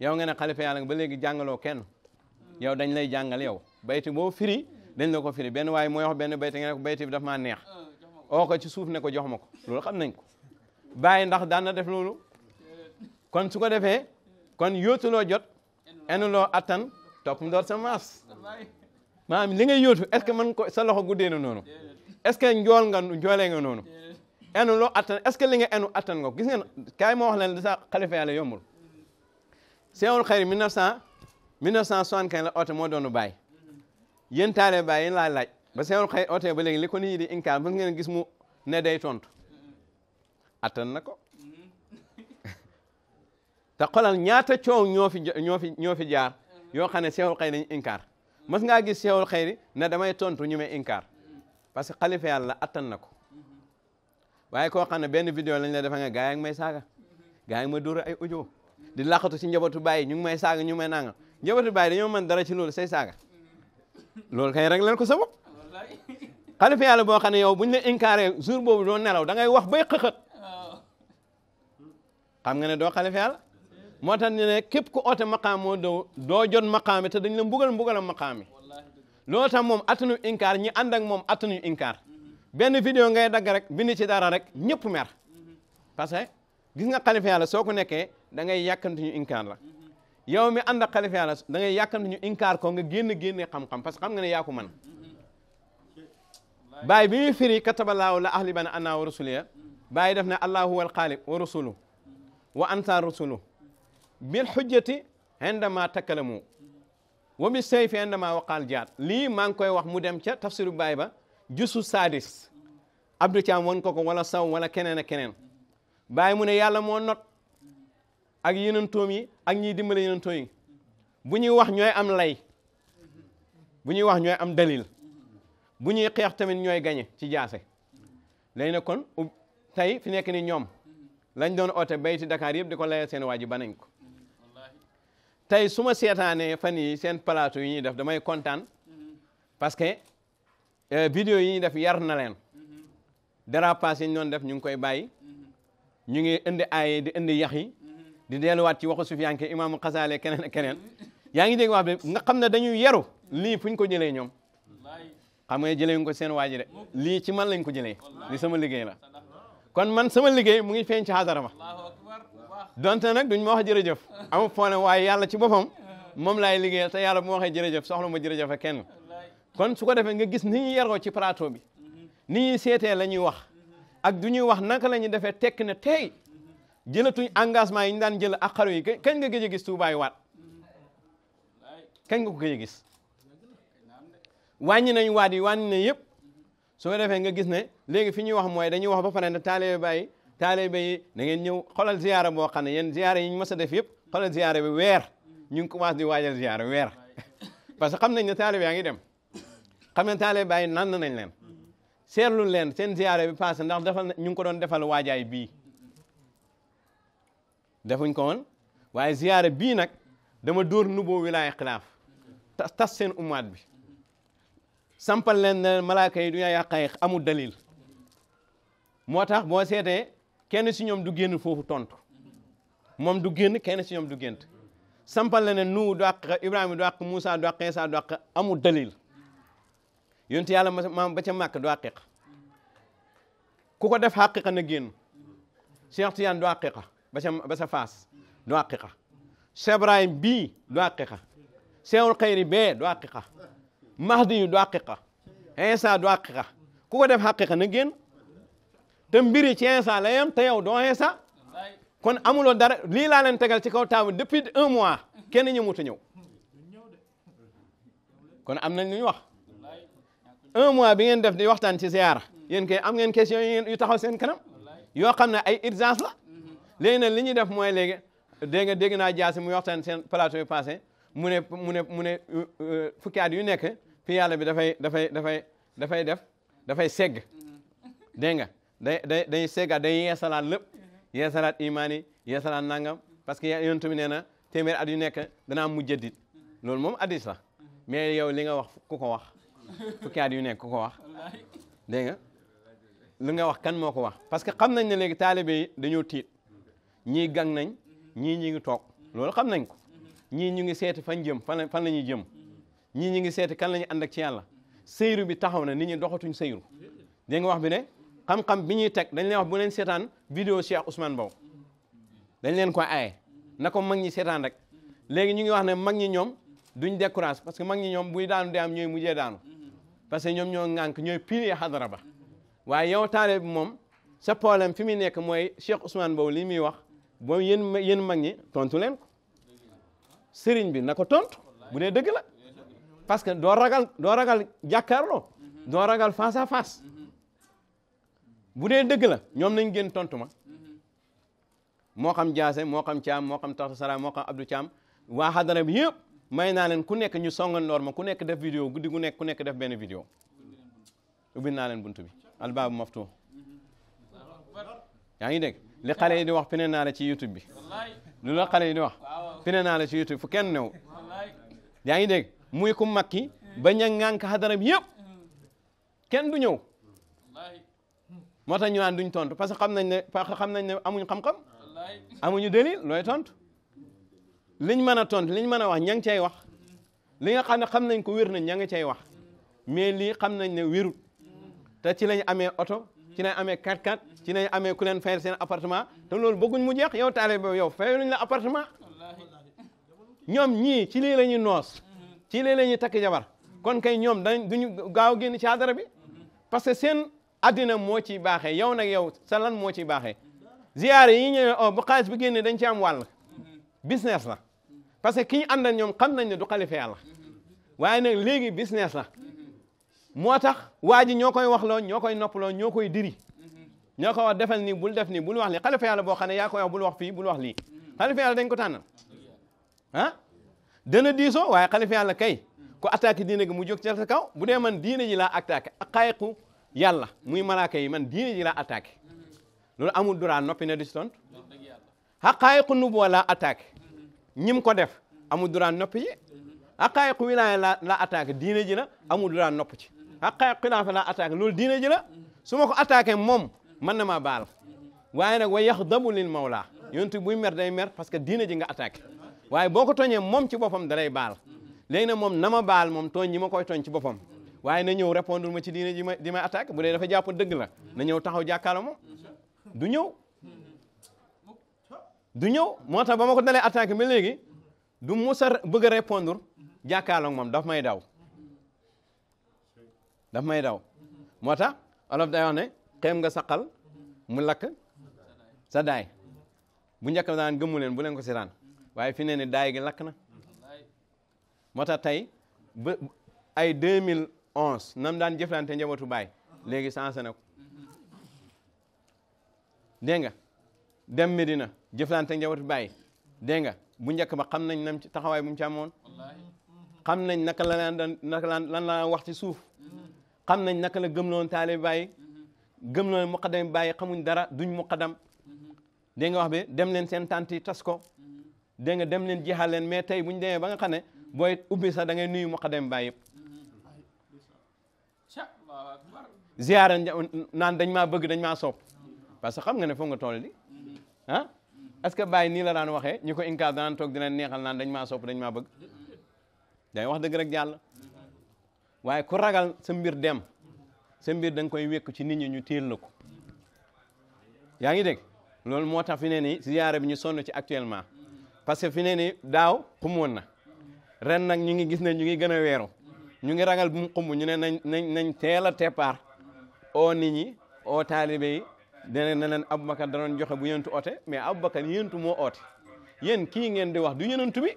[SPEAKER 2] yow nga ne xalifa yàlla nga ba léegi jàngaloo kenn yow dañ lay jàngal yow bayti boo firi dañ la ko firi benn waaye mooy wax benn bayti nga ne ko bayti bi daf maa neex oo ko ci suuf ne ko jox ma ko loolu xam nañ ko Baay ndax daan na def loolu kon su ko defee kon yootuloo jot enu loo attan topp ndoor sa maas maanaam li ngay yóotu est-ce que mën ko sa loxo guddee na noonu est-ce que njoolee nga noonu enu loo attan est-ce que li nga enu attan nga gis ngeen kaay ma wax leen da sa xalifa yàlla yombul Seexul Xayri 1975 la oote moo doonu bàyyi yéen taale bàyyi yéen laa laaj ba Seexul Xayri oote ba léegi li ko nit ñi di inkaar mën ngeen gis mu ne day tontu attan na ko te xoolal ñaata coow ñoo fi jaar yoo xam ne Seexul Xayri dañu inkaar mas ngaa gis Seexul Xayri ne damay tontu ñu may inkaar parce que xalifa yàlla attan na ko waaye koo xam ne benn vidéo lañ la defa nga gaa yi may saaga gaa yi ma dóor ay audio di laqatu ci njabootu bàyyi ñu ngi may saaga ñu ngi may nanga njabootu bàyyi dañoo mën dara ci loolu say saaga loolu kay rek leen ko sa bopp xalifa yàlla boo xam ne yow buñ la inkaaree jour boobu doo nelaw da ngay wax bay xëxët xam nga ne doo xalifa yàlla moo tax ne képp ku oote maqaam moo doo jot maqaam yi te dañ la mbugal maqaam yi loolu tax moom attanu inkaar ñi ànd ak moom attanuñu inkaar benn vidéo ngay dagg rek bind ci dara rek ñëpp mer parce que gis nga xalifa yàlla soo ko nekkee da ngay yàkkanti ñu inkaar la yow mi ànd ak xalifa yàlla da ngay yàkkanti ñu inkaar ko nga génne xam-xam parce que xam nga ne yaa ko mën bàyyi bi muy firi kataballaahu la ahlibana ana wa rusuliya bàyyi def ne allahu huwal xaalib wa rasulu wa anta rasulu bil hujjati indama takalamu wa bi sayfi indama waqaal jaat lii maa ngi koy wax mu dem ca tafsiru baay ba jusu sadis Abdou Thiam won ko wala saw wala keneen ak keneen bàyyi mu ne yàlla moo not ak yenentoom yi ak ñiy dimbale yenentoo yi bu ñuy wax ñooy am lay bu ñuy wax ñooy am dalil bu ñuy xeex tamit ñooy gañe ci jaase léegi nag kon tey fi nekk ni ñoom lañ doon oote bayti Dakar yëpp di ko layal seen waa ji banañ ko tey su ma seetaanee fan yi seen plateau yi ñuy def damay kontaan parce que vidéo yi ñuy def yar na leen dérapage yi ñu doon def ñu ngi koy bàyyi ñu ngi indi ay di indi yax yi di delluwaat ci waxu Sufyaan ke imaamu Xasaali keneen ak keneen yaa ngi dégg wax bi nga xam ne dañuy yaru lii fu ñu ko jëlee ñoom xam nga jëlee ko seen waa ji de lii ci man lañ ko jëlee li sama liggéey la kon man sama liggéey mu ngi feeñ ci xadara ma donte nag duñ ma wax jërëjëf amul problème waaye yàlla ci boppam moom laay liggéeyal te yàlla bu ma waxee jërëjëf soxla ma jërëjëf ak kenn kon su ko defee nga gis ni ñuy yaroo ci plateau bi ni ñuy seetee la ñuy wax ak du ñuy wax naka la ñuy defee tekk ne tey jëlatuñ engagement yi ñu daan jël ak xaru yi kañ nga gëj a gis Tuubaa yi waat kañ nga ko gëj a gis wàññi nañ waat yi wàññi nañ yëpp su ko defee nga gis ne léegi fi ñuy wax mooy dañuy wax ba pare ne taalibe yi da ngeen ñëw xoolal ziyaara boo xam ne yéen ziyaara yi ñu mës a def yëpp xoolal ziyaara bi weer ñu ngi commencé di waajal ziyaara weer parce que xam nañ ne taalibe yaa ngi dem xam ne taalibe bàyyi nan nañ leen seetlu leen seen ziyaara bi passé ndax defal ñu ngi ko doon defal waajaay bii defuñ ko woon waaye ziyaara bii nag dama dóor nuboo wilaaya xilaaf tas seen ummaat bi sampal leen ne malaaka yi du ñaa yàqay amul dalil moo tax boo seetee kenn si ñoom du génn foofu tontu moom du génn kenn si ñoom du gént sampal leen ne Nuhu du àq Ibrahima du àq Moussa du àq Isa du àq amul dalil yonent yàlla maam ba ca màkk du àqiqa ku ko def xaqiqa na génn Cheikh Tidiane du àqiqa ba sa faas du àqiqa Cheikh Ibrahim bii du àqiqa Cheikhul Xayri bee du àqiqa Mahdi yu du àqiqa Isa du àqiqa ku ko def xaqiqa na génn te mbiri ci Isa la yem te yow doo Isa kon amuloo dara lii laa leen tegal ci kaw table depuis 1 mois kenn ñëmut a ñëw kon am nañ lu ñu wax 1 mois bi ngeen def di waxtaan ci ziyaara yéen kay am ngeen question yu taxaw seen kanam yoo xam ne ay urgence la léegi nag li ñuy def mooy léegi dégg naa jaasi muy waxtaan seen plateau yu passé mu ne fukki at yu nekk fi yàlla bi dafay segg dégg nga day seggaat day yeesalaat lépp yeesalaat imaan yi yeesalaat nangam parce que yonent bi nee na téeméer at yu nekk dana am mujaddid loolu moom hadiis la mais yow li nga wax ku ko wax fukki at yu nekk ku ko wax dégg nga li nga wax kan moo ko wax parce que xam nañ ne léegi taalibe yi dañoo tiit ñii gang nañ ñii ñi ngi toog loolu xam nañ ko ñii ñu ngi seeti fan jëm fan la ñuy jëm ñii ñu ngi seeti kan la ñuy ànd ak ci yàlla seyru bi taxaw na nit ñi doxatuñ seyru dégg nga wax bi ne xam-xam bi ñuy teg dañ leen wax bu leen seetaan vidéo Cheikh Ousmane Mbow dañ leen ko aaye na ko mag ñi seetaan rek léegi ñu ngi wax ne mag ñi ñoom duñ décourage parce que mag ñi ñoom buy daanu di am ñooy mujjee daanu parce que ñoom ñoo ŋànk ñooy pilier xadara ba waaye yow taale bi moom sa problème fi muy nekk mooy Cheikh Ousmane Mbow li muy wax boo yéen mag ñi tontu leen ko sëriñ bi na ko tontu bu dee dëgg la parce que doo ragal jàkkaarloo doo ragal face à face bu dee dëgg la ñoom nañ génn tontu ma moo xam Jaase moo xam Caam moo xam Taxta Sara moo xam Abdou Caam waa xadara bi yëpp may naa leen ku nekk ñu songandoor ma ku nekk def vidéo guddi gu nekk ku nekk def benn vidéo ubbil naa leen buntu bi albaabu maftuux yaa ngi dégg li xale yi di wax pine naa la ci YouTube bi lu la xale yi di wax pine naa la ci YouTube fu kenn new yaa ngi dégg muy ku makki ba ña ngànk xadara bi yëpp kenn du ñëw moo tax ñu naan duñ tontu parce que xam nañ ne amuñ xam-xam amuñu dalil looy tontu liñ mën a tontu liñ mën a wax ña ngi cay wax li nga xam ne xam nañ ko wér nañ ña ngi cay wax mais lii xam nañ ne wérut te ci lañ amee oto ci lañ amee 4x4 ci lañ amee ku leen fayal seen appartement te loolu bëgguñ mu jeex yow taale boobu yow fayal nañ la appartement ñoom ñii ci lii la ñuy noos ci lii la ñuy takk jabar kon kay ñoom duñu gaaw génn ci hadara bi parce que seen addina moo ciy baaxee yow nag yow sa lan moo ciy baaxee ziyaare yi ñëwee bu xaalis bi génnee dañ ci am wàll business la parce que ki ñu àndal ñoom xam nañ ne du xalifa yàlla waaye nag léegi business la moo tax waa ji ñoo koy waxloo ñoo koy noppaloo ñoo koy diri ñoo ko wax defal nii bul def nii bul wax lii xalifa yàlla boo xam ne yaa koy wax bul wax fii bul wax lii xalifa yàlla dañ ko tànnal ah dana diisoo waaye xalifa yàlla kay ku attaqué diine gi mu jóg ci sa kaw bu dee man diine ji laa attaqué ak xayiqu yàlla muy malaaka yi man diine ji laa attaqué loolu amul droit noppi ne du si tontu xaqaayiqu nubuwa laa attaqué ñim ko def amul droit noppi ji xaqaayiqu wilaaya la attaqué diine ji la amul droit nopp ci xaqaayiqu xilaafa laa attaqué loolu diine ji la su ma ko attaqué moom mën na maa baal waaye nag wa yaxdabu lil mawla yontu buy mer day mer parce que diine ji nga attaqué waaye boo ko tooñee moom ci boppam dalay baal léegi nag moom na ma baal moom tooñ ñi ma koy tooñ ci boppam waaye na ñëw répondre ma ci diine ji di may attaqué bu dee dafa jàpp dëgg la na ñëw taxaw jàkkaarloo moom du ñëw moo tax ba ma ko dalee attaqué ba léegi du musa bëgg a répondre jàkkaarloo moom daf may daw moo tax olof day wax ne xeem nga saqal mu lakk sa daay bu njëkk daan gëmmu leen bu leen ko siraan waaye fi ne ni daay gi lakk na moo tax tey ba ay 2011 nam daan jëflante njabootu baay léegi sensé na ko dégg nga dem Medina jëflante njabootu baay dégg nga bu njëkk ba xam nañ nam ci taxawaay bu mu ci amoon xam nañ naka la lan la wax ci suuf xam nañ naka la gëmloon taalibe baay gëmloon muqaddam baay xamuñ dara duñ muqaddam dégg nga wax bi dem leen seen tànt yi tas ko dégg nga dem leen jeexal leen mais tey bu ñu demee ba nga xam ne booy ubbi sax da ngay nuyu muqaddam baay yëpp ziyaara naan dañ maa bëgg dañ maa sopp parce que xam nga ne foog nga toll di ah est-ce que Baye nii la daan waxee ñu ko inkaar daan toog dina neexal naan dañ maa sopp dañ maa bëgg day wax dëgg rek jàll waaye ku ragal sa mbir dem sa mbir da nga koy wékk ci nit ñi ñu téel la ko yaa ngi dégg loolu moo tax fi ne nii ziyaara bi ñu sonn ci actuellement parce que fi ne nii daaw xumoon na ren nag ñu ngi gis ne ñu ngi gën a weeru ñu ngi ragal bu mu xumb ñu ne nañ teel a départ oo nit ñi oo taalibe yi dene na leen Aboubacar da doon joxe bu yéentu oote mais Aboubacar yéentu moo oote yéen kii ngeen di wax du yéenantu bi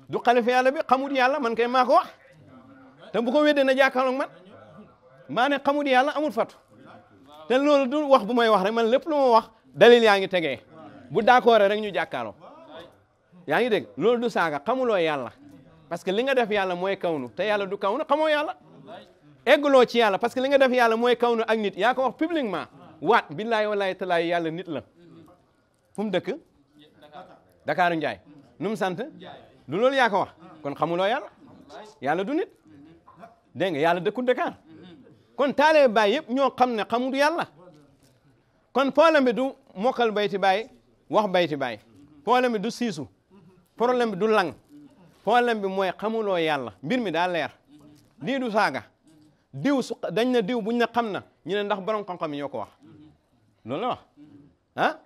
[SPEAKER 2] du xalifa yàlla bi xamut yàlla man kay maa ko wax te bu ko weddee na jàkkaarloog man maa ne xamut yàlla amul fatu te loolu du wax bu may wax rek man lépp lu ma wax dalil yaa ngi tegee bu d'accord rek ñu jàkkaarloo yaa ngi dégg loolu du saaga xamuloo yàlla parce que li nga def yàlla mooy kawnu te yàlla du kawnu xamoo yàlla egguloo ci yàlla parce que li nga def yàlla mooy kawnu ak nit yaa ko wax publiquement waat billaahi wallaahi taalaa yàlla nit la fu mu dëkk Dakaaru Njaay nu mu sant du loolu yaa ko wax kon xamuloo yàlla yàlla du nit dégg nga yàlla dëkkul Dakar kon taalee baay yëpp ñoo xam ne xamul yàlla kon problème bi du mokkal bayti baay wax bayti baay problème bi du siisu problème bi du lang problème bi mooy xamuloo yàlla mbir mi daa leer lii du saaga diw su dañ na diw buñ ne xam na ñu ne ndax borom xam-xam yi ñoo ko wax loolu la wax ah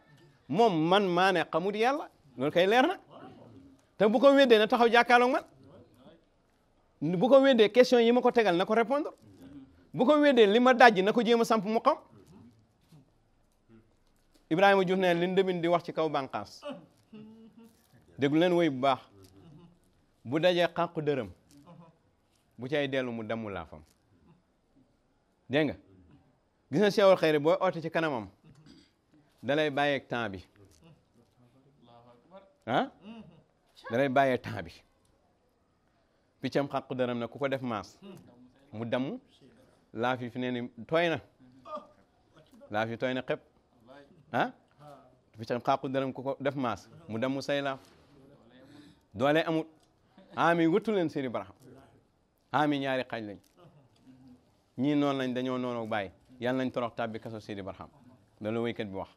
[SPEAKER 2] moom man maa ne xamut yàlla loolu kay leer na te bu ko weddee na taxaw jàkkaarloog man bu ko weddee question yi ma ko tegal na ko répondre bu ko weddee li ma dajji na ko jéem a samp mu xam Ibrahima Diouf ne li ndëbin di wax ci kaw bànqaas déglu leen woy bu baax bu dajee xàqu dërëm bu cay dellu mu damu laafam dégg nga gis na Cheikhul Khayri booy oote ci kanamam dalay bàyyeeg temps bi ah dalay bàyyeeg temps bi piccam xàqu dërëm na ku ko def maas mu damm laaf yi fi ne ni tooy na laaf yi tooy na xëpp ah piccam xàqu dërëm ku ko def maas mu damm say laaf doole amut ami wëttu leen Sëriñ Barham ami ñaari xaaj lañ ñii noonu lañ dañoo noonu bàyyi yàlla nañ torox tàbbi kaso Sëriñ Barham da la waykat bi wax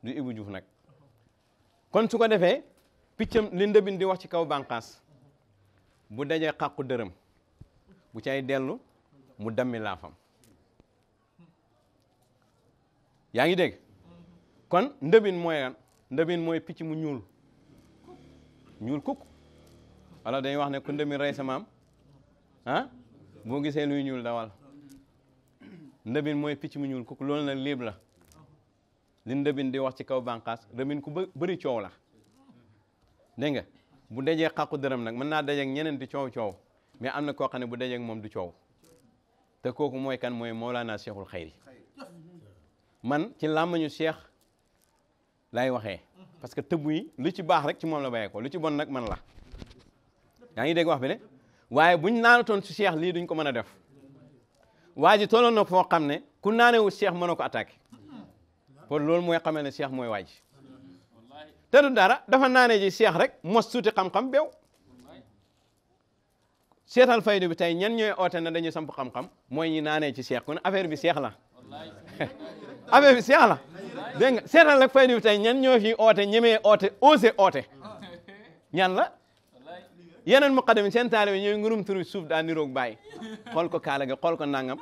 [SPEAKER 2] du Ibou Diouf nag kon su ko defee piccam li ndëbin di wax ci kaw bànqaas bu dajee xàqu dërëm bu cay dellu mu dammi laafam yaa ngi dégg kon ndëbin mooy lan ndëbin mooy picc mu ñuul kukk wala dañuy wax ne ku ndëbin rey sa maam ah boo gisee luy ñuul dawal ndëbin mooy picc mu ñuul kukk loolu nag léeb la li ndëbin di wax ci kaw bànqaas ndëbin ku bëri coow la dégg nga bu dajee xàqu dërëm nag mën naa dajeeg ñeneen di coow mais am na koo xam ne bu dajeeg moom du coow te kooku mooy kan mooy Mawlana Cheikhul Khayri man ci làmmañu Cheikh lay waxee parce que tëbb yi lu ci baax rek ci moom la bàyyee ko lu ci bon nag man la yaa ngi dégg wax bi ne waaye buñ naanatoon ci Cheikh lii duñ ko mën a def waa ji tolloon na foo xam ne ku naanewul Cheikh mën a ko attaqué pour loolu mooy xamee ne Cheikh mooy waa ji te du dara dafa naane ji Cheikh rek mos tuuti xam-xam beew seetal faydu bi tey ñan ñooy oote na dañuy samp xam-xam mooy ñi naanee ci Cheikh kon affaire bi Cheikh la affaire bi Cheikh la dégg nga seetal rek faydu bi tey ñan ñoo fi oote ñemee oote osé oote ñan la yeneen muqaddam seen taalibe ñooy ngurum turu suuf daa niroog bàyyi xool ko kaala ga xool ko nangam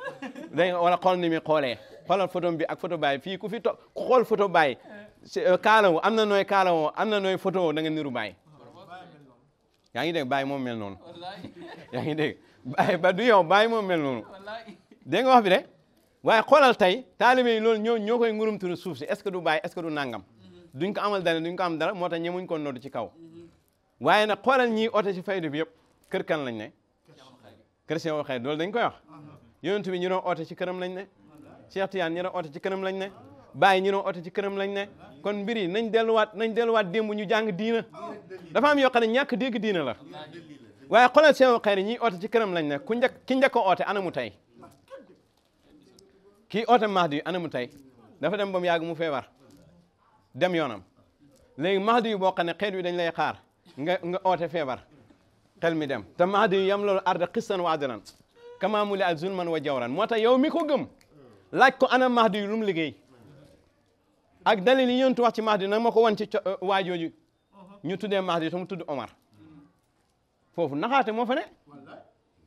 [SPEAKER 2] dégg nga wala xool ni mi xoolee xoolal photo bi ak photo Baye fii ku fi to ku xool photo Baye kaalawo am na nooy kaalawoo am na nooy photo da nga niru Baye yaa ngi dégg Baye moom mel noonu yaa ngi dégg Baye ba du yow Baye moom mel noonu dégg nga wax bi de waaye xoolal tey taalibe yi loolu ñoo koy ngurum turu suuf si est-ce que du Baye est-ce que du nangam duñ ko amal dara duñ ko am dara moo tax ñemuñ ko noddu ci kaw waaye nag xoolal ñii oote ci faydu bi yëpp kër kan lañ ne kër Cheikhul Khayri loolu dañ koy wax yonent bi ñu doon oote ci këram lañ ne Cheikh Tidiane ñu doon oote ci këram lañ ne Baye ñu doon oote ci këram lañ ne kon mbir yi nañ delluwaat démb ñu jàng diina dafa am yoo xam ne ñàkk dégg diina la waaye xoolal Cheikhul Khayri ñiy oote ci këram lañ ne ki njëkk a oote anamu tey kii oote Mahdi yu anamu tey dafa dem ba mu yàgg mu feebar dem yoonam léegi Mahdi yu boo xam ne xeet wi dañ lay xaar nga oote feebar xel mi dem te Mahdi yu yam loolu arda xistan wa adlan kama muli al zulman wa jawran moo tax yow mi ko gëm laaj ko ana Mahdi yu lu mu liggéey ak dalil yi yontu wax ci Mahdi nag ma ko wan ci waajooju ñu tuddee Mahdi te mu tudd Omar foofu naxaate moo fa ne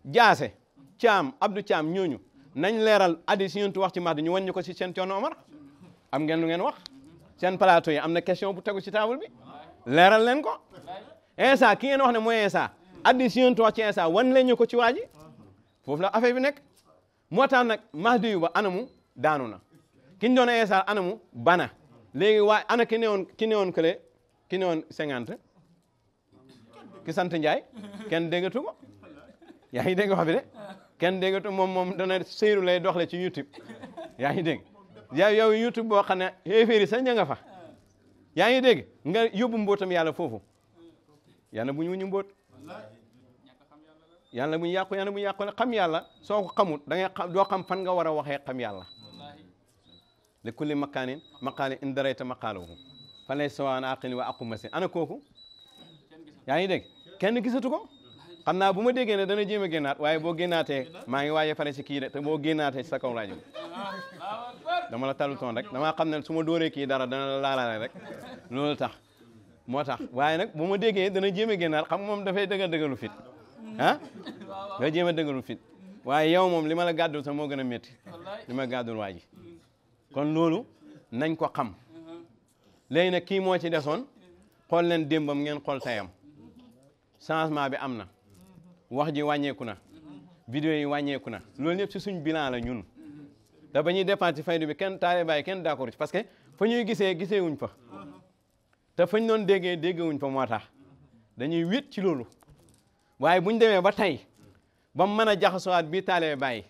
[SPEAKER 2] jaase Caam Abdou Caam ñooñu nañ leeral hadis yi yontu wax ci Mahdi ñu wan ñu ko ci seen coono Omar am ngeen lu ngeen wax seen plateau yi am na question bu tegu ci table bi leeral leen ko Insa ki ngeen wax ne mooy Insa hadis yi yontu wax ci Insa wan leen ñu ko ci waaji foofu la affaire bi nekk moo tax nag Mahdi yu ba anamu daanu na ki ñu doon Insa anamu bana léegi waaye ana ki newoon kële ki newoon 50 ki sant Ndiaye kenn déggatu ko yaa ngi dégg wax bi de kenn déggatu moom dana seyru lay doxle ci YouTube yaa ngi dégg yow YouTube boo xam ne xéeféeri sax ña nga fa yaa ngi dégg nga yóbbu mbootam yàlla foofu yàlla bu ñu wuñu mbóot yàlla bu ñu yàqu yàlla bu ñu yàqu xam yàlla soo ko xamut da ngay xam doo xam fan nga war a waxee xam yàlla li kulli makaanin maqaali in darayta maqaaluhu fa lay sawaan aqili wa aqu masin ana kooku yaa ngi dégg kenn gisatu ko xam naa bu ma déggee ne dana jéem a génnaat waaye boo génnaatee maa ngi waaye pare si kii de te boo génnaatee sa kaw laaj dama la talutoon rek damaa xam ne su ma dóoree kii dara dana la laalaale rek loolu tax moo tax waaye nag bu ma déggee dana jéem a génnaat xam moom dafay dëggalu fit ah nga jéem a dëggalu fit waaye yow moom li ma la gàddul sax moo gën a métti li ma gàddul waa ji kon loolu nañ ko xam léegi nag kii moo ci desoon xool leen démbam ngeen xool tayam changement bi am na wax ji wàññeeku na vidéo yi wàññeeku na loolu yëpp ci suñ bilan la ñun te ba ñuy dépendre ci faydu bi kenn taale bàyyi kenn d'accord ci parce que fa ñuy gisee wuñ fa te fañ doon déggewuñ fa moo tax dañuy wét ci loolu waaye buñ demee ba tey ba mu mën a jaxasowaat bii taale bàyyi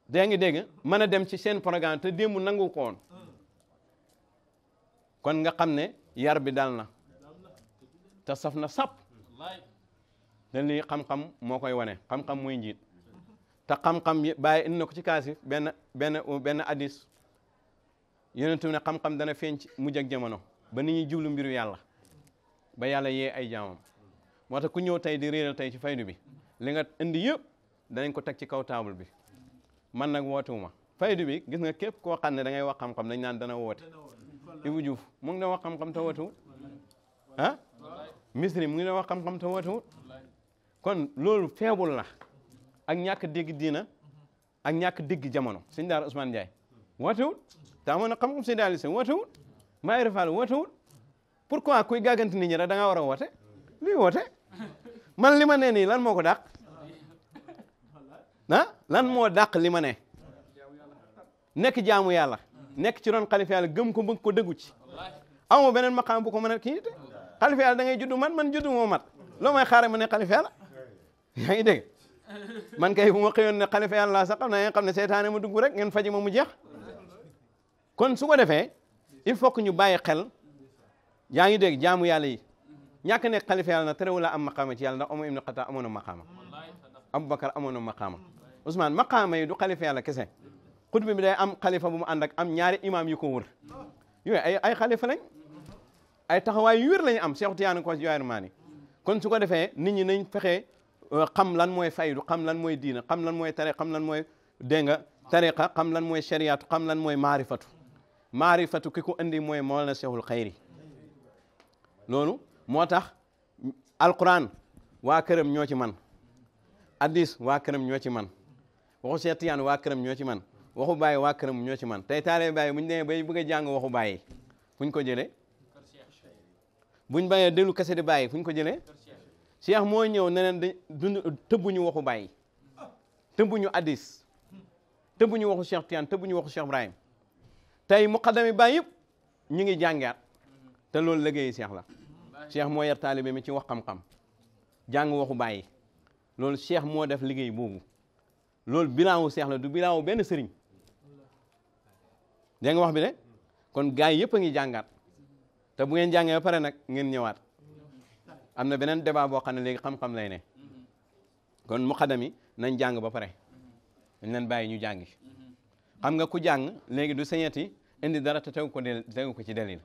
[SPEAKER 2] daa ngi dégg mën a dem ci seen programme te démb nangu ko woon kon nga xam ne yar bi dal na te saf na sap te lii xam-xam moo koy wane xam-xam mooy njiit te xam-xam yi bàyyi indi na ko ci kaasi benn hadis yonent ne xam-xam dana feeñ ci mujj ak jamono ba nit ñuy jublu mbiru yàlla ba yàlla yee ay jaamam moo tax ku ñëw tey di réeral tey ci faydu bi li nga indi yëpp danañ ko teg ci kaw table bi man nag wootewuma faydu bi gis nga képp koo xam ne da ngay wax xam-xam dañ naan dana woote Ibou Diouf mu ngi doon wax xam-xam te wootewul ah Misri mu ngi doon wax xam-xam te wootewul kon loolu feebul la ak ñàkk dégg diina ak ñàkk dégg jamono sëñ Daara Ousmane Ndiaye wootewul te amoon na xam-xam sëñ Daara Lissé wootewul Mayra Fall wootewul pourquoi kuy gàgganti nit ñi rek da ngaa war a woote luy woote man li ma ne nii lan moo ko dàq ah lan moo dàq li ma ne nekk jaamu yàlla nekk ci ron xalifa yàlla gëm ko bëgg ko dëggu ci amoo beneen maqaam bu ko mën a kii te xalifa yàlla da ngay juddu man juddu moo mat loo may xaare ma ne xalifa yàlla yaa ngi dégg man kay bu ma xëyoon ne xalifa yàlla laa sax xam na ngeen xam ne seytaane ma dugg rek ngeen faji ma mu jeex kon su ko defee il faut que ñu bàyyi xel yaa ngi dégg jaamu yàlla yi ñàkk nekk xalifa yàlla na terewul a am maqaama ci yàlla ndax Omar ibn Khattab amoon na maqaama Aboubacar amoon na maqaama Ousmane maqaama yi du xalifa yàlla kese xutba bi day am xalifa bu mu ànd ak am ñaari imam yu ko wër yooyu ay xalifa lañ ay taxawaay yu wér lañu am Cheikh Tidiane ko Jawahir Maani kon su ko defee nit ñi nañ fexe xam lan mooy faydu xam lan mooy diina xam lan mooy tariqa xam lan mooy dégg nga tariqa xam lan mooy shariatu xam lan mooy maarifatu ki ko indi mooy Mawlana Cheikhul Khayri loolu moo tax alquran waa këram ñoo ci man hadis waa këram ñoo ci man waxu Cheikh Tidiane waa këram ñoo ci man waxu Baye waa këram ñoo ci man tey taale Baye bu ñu demee bay bëgg a jàng waxu Baye fu ñu ko jëlee buñ bayee delu kese di Baye fu ñu ko jëlee Cheikh moo ñëw ne leen dund tëbbuñu waxu Baye tëbbuñu hadis tëbbuñu waxu Cheikh Tidiane tëbbuñu waxu Cheikh Ibrahim tey muqaddami Baye yëpp ñu ngi jàngaat te loolu liggéeyu Cheikh la Cheikh moo yar taalibe mi ci wax xam-xam jàng waxu Baye loolu Cheikh moo def liggéey boobu loolu bilaawu Cheikh la du bilaawu benn sëriñ dégg nga wax bi de kon gars yi yëpp a ngi jàngaat te bu ngeen jàngee ba pare nag ngeen ñëwaat am na beneen débat boo xam ne léegi xam-xam lay ne kon muqaddam yi nañ jàng ba pare dañ leen bàyyi ñu jàngi xam nga ku jàng léegi du sañati indi dara te tegu ko ci dalil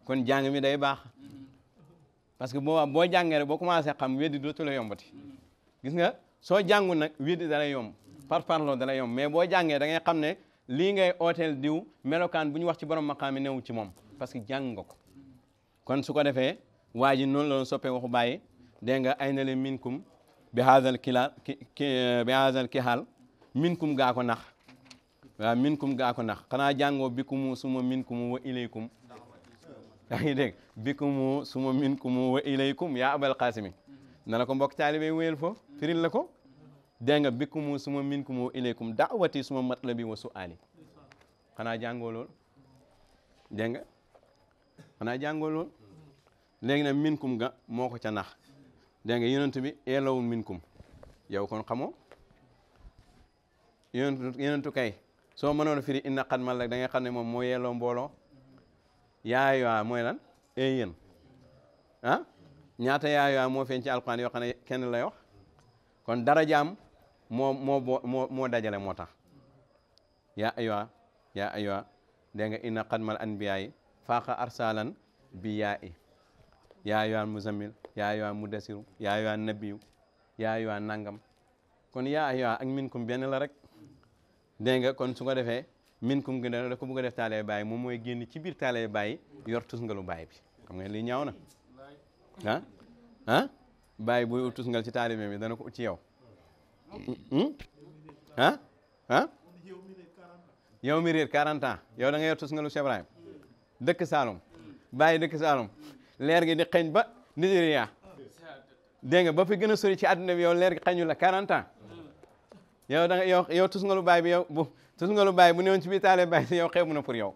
[SPEAKER 2] kon jàng mi day baax parce que boo jàngee rek boo commencé xam weddi dootu la yombati gis nga soo jàngu nag weddi dala yomb parparloo dala yomb mais boo jàngee da ngay xam ne lii ngay ooteel diw melokaan bu ñu wax ci borom maqaam mi newu ci moom parce que jàng nga ko kon su ko defee waa ji noonu la soppee waxu bàyyi dégg nga ay na le minkum bi haazal kihaal minkum gaa ko nax waaw minkum gaa ko nax xanaa jàngoo bikumu suma minkum wa ilaykum yaa ngi dégg bikumu suma minkum wa ilaykum yaa abal qaasimi na la ko mbokk taalibe wéyal foofu firil la ko dégg nga bikumu suma minkum wa ilaykum daawati suma matlabi wa su'ali xanaa jàngoo lool dégg nga xanaa jàngoo lool léegi nag minkum ga moo ko ca nax dégg nga yonent bi eelawul minkum yow kon xamoo yonentu kay soo mënoon firi inna xadmal rek da ngay xam ne moom moo yeeloo mbooloo yaayuwaa mooy lan yéen ah ñaata yaayuwaa moo feeñ ci alquran yoo xam ne kenn lay wax kon darajaam moo dajale moo tax yaa aywa dégg nga inna xadmal anbiyaa yi faaqa arsalan bi yaa ayuwaa muzammil yaa ayuwaa mudassiru yaa ayuwaa nabiyu yaa ayuwaa nangam kon yaa ayuwaa ak minkum benn la rek dégg nga kon su ko defee minkum gi da ko bëgg a def taalee bàyyi moom mooy génn ci biir taalee bàyyi yor tusngalu bàyyi bi xam nga lii ñaaw na bàyyi buy ut tusngal ci taalibe bi dana ko ut ci yow yow mi réer 40 ans yow da nga yor tusngalu Cheikh Ibrahim dëkk Saloum bàyyi dëkk Saloum leer gi di xeeñ ba Nigeria dégg nga ba fi gën a sori ci àdduna bi yow leer gi xañu la 40 ans yow da nga yow tus nga lu baay bi yow bu tus nga lu baay bu newoon ci biir taale baay yow xeebu na pour yow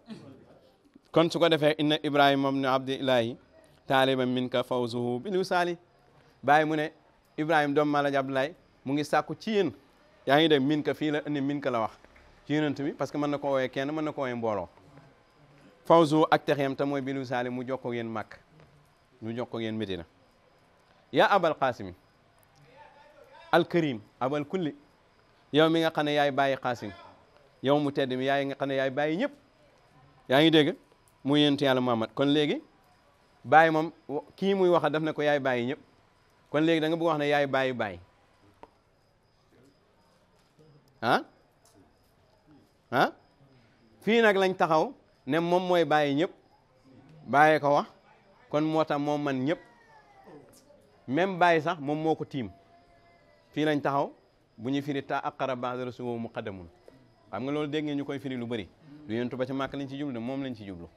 [SPEAKER 2] kon su ko defee inna ibrahima ibnu abdillahi taaliban minka fawzuhu bil wisaali baay mu ne ibrahima doom Maalaji Abdoulaye mu ngi sàkku ci yéen yaa ngi dégg minka fii la indi minka la wax ci yonent bi parce que mën na ko wooyee kenn mën na ko wooyee mbooloo fawzuhu ak texeem te mooy bil wisaali mu jox ko yéen màkk mu jox ko yéen Medina yaa abal qasimi alkarim abal kulli yow mi nga xam ne yaay bàyyi qaasim yow mu tedd mi yaay nga xam ne yaay bàyyi ñëpp yaa ngi dégg mu yent yàlla Muhammad kon léegi bàyyi moom kii muy wax daf ne ko yaay bàyyi ñëpp kon léegi da nga bëgg wax ne yaay bàyyi bàyyi fii nag lañ taxaw ne moom mooy bàyyi ñëpp bàyyi ko wax kon moo tax moom man ñëpp même bàyyi sax moom moo ko tiim fii lañ taxaw bu ñu firi ta aqara ba'da rasul muqaddamun xam nga loolu dégg ngeen ñu koy firi lu bëri du yontu ba ci màkk lañ ci jublu de moom lañ ci jublu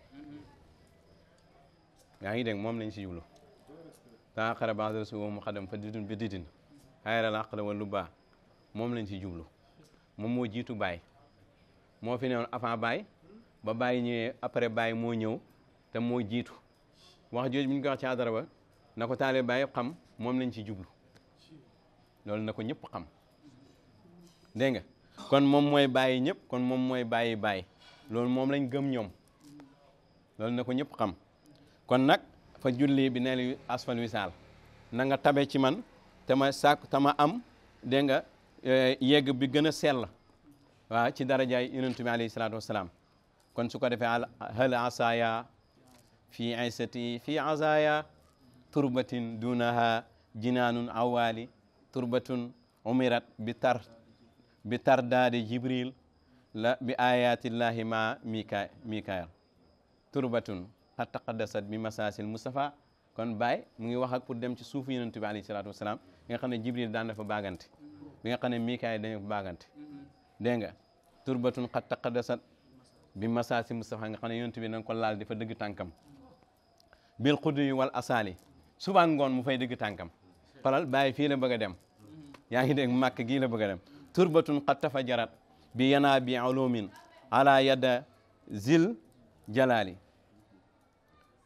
[SPEAKER 2] yaa ngi dégg moom lañ ci jublu ta aqara ba'da rasul muqaddam fa didun bi didin xayral aqla wa lubba moom lañ ci jublu moom moo jiitu Baye moo fi newoon avant Baye ba Baye ñëwee après Baye moo ñëw te moo jiitu wax jooju bi ñu ko wax ci adara ba na ko taale Baye xam moom lañ ci jublu loolu na ko ñëpp xam dégg nga kon moom mooy bàyyi ñëpp kon moom mooy bàyyi bàyyi loolu moom lañ gëm ñoom loolu na ko ñëpp xam kon nag fa julli bi neel asfal wisaal na nga tabe ci man te ma sàkk te ma am dégg nga yegg bi gën a sell waaw ci darajaay yonent bi alayhi salaatu wasalaam kon su ko defee hal asaya fi isati fi azaya turbatin dunaha jinaanun awali turbatun umirat bi tardaadi jibril la bi ayatillahi ma mikael turbatun xat taqaddasat bi masasil Mustafa kon Baye mu ngi wax ak pour dem ci suufu yonent bi alayhi salaatu wasalaam bi nga xam ne jibril daan dafa baagante bi nga xam ne mikael dañu fa baagante dégg nga turbatun xat taqaddasat bi masasil Mustafa nga xam ne yonent bi na nga ko laal dafa dëgg tànkam bil xuduyi wal asali suba ngoon mu fay dëgg tànkam xolal Baye fii la bëgg a dem yaa ngi dégg màkk gii la bëgg a dem turbatun qad tafajarat bi yanaa bi ulumin ala yada zil jalali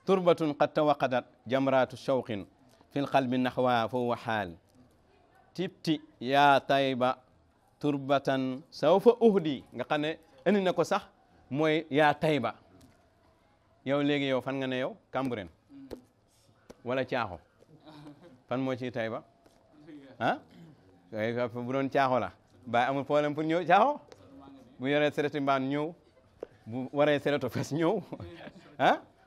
[SPEAKER 2] turbatun qad tawaqadat jamratu shawqin fil qalbi naxwa fa huwa xaal tibti yaa tayba turbatan sawfa uhdi nga xam ne indi na ko sax mooy yaa tayba yow léegi yow fan nga ne yow Cambérène wala Caaxo fan moo ciy Tayba bu doon Caaxo la Baye amul problème pour ñëw Caaxo bu yoree seretu mbaan ñëw bu waree seretu fes ñëw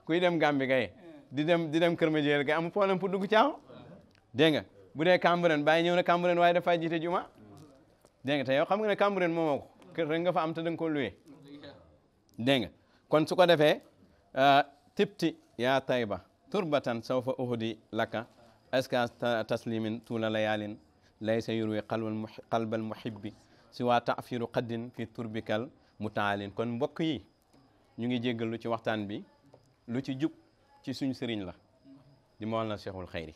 [SPEAKER 2] kuy dem Gambie kay di dem Kër Madiabel kay amul problème pour dugg Caaxo dégg nga bu dee Cambérène Baye ñëw na Cambérène waaye dafay jiite juma dégg nga te yow xam nga ne Cambérène moomoo ko kër rek nga fa am te da nga ko loué dégg nga kon su ko defee tibti yaa tayba turbatan sawfa uhdi laka aska taslimin tuula layaalin laysa yurwi qalbal muhibbi si waa taafiru qaddin fi turbikal mutaalin kon mbokk yi ñu ngi jéggalu ci waxtaan bi lu ci jub ci suñ sëriñ la di Mawlana Cheikhul Khayri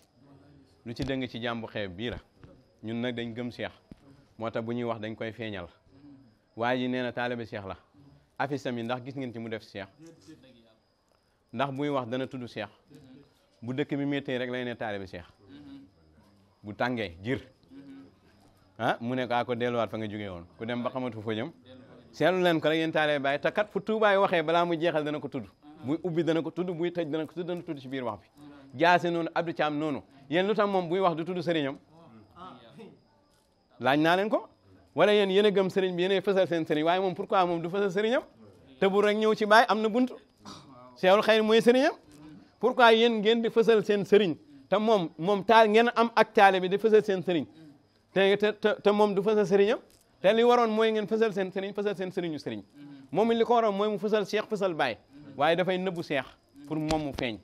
[SPEAKER 2] lu ci dëng ci jàmbu xeeb bii la ñun nag dañ gëm Cheikh moo tax bu ñuy wax dañ koy feeñal waaye ji nee na taalibe Cheikh la afisam yi ndax gis ngeen ci mu def Cheikh ndax buy wax dana tudd Cheikh bu dëkk bi méttee rek lay ne taalibe Cheikh bu tàngee jir mu ne ko delluwaat fa nga jógee woon ku dem ba xamatu fa jëm seetlu leen ko rek yéen taalibe Baay te kat fu tuubaay waxee balaa muy jeexal dana ko tudd buy ubbi dana ko tudd buy tëj dana ko tudd dana tudd ci biir wax bi jaase noonu Abdou Thiam noonu yéen lu tax moom buy wax du tudd sëriñam laaj naa leen ko wala yéen a gëm sëriñ bi yéen a fësal seen sëriñ waaye moom pourquoi moom du fësal sëriñam te bu rek ñëw ci Baay am na buntu Cheikhul Khayri mooy sëriñam pourquoi yéen ngeen di fësal seen sëriñ te moom taal ngeen am ak taale bi di fësal seen sëriñ te moom du fësal sëriñam te li waroon mooy ngeen fësal seen sëriñ fësal seen sëriñu sëriñ moom li ko waroon mooy mu fësal Cheikh fësal Baay waaye dafay nëbbu Cheikh pour moom mu feeñ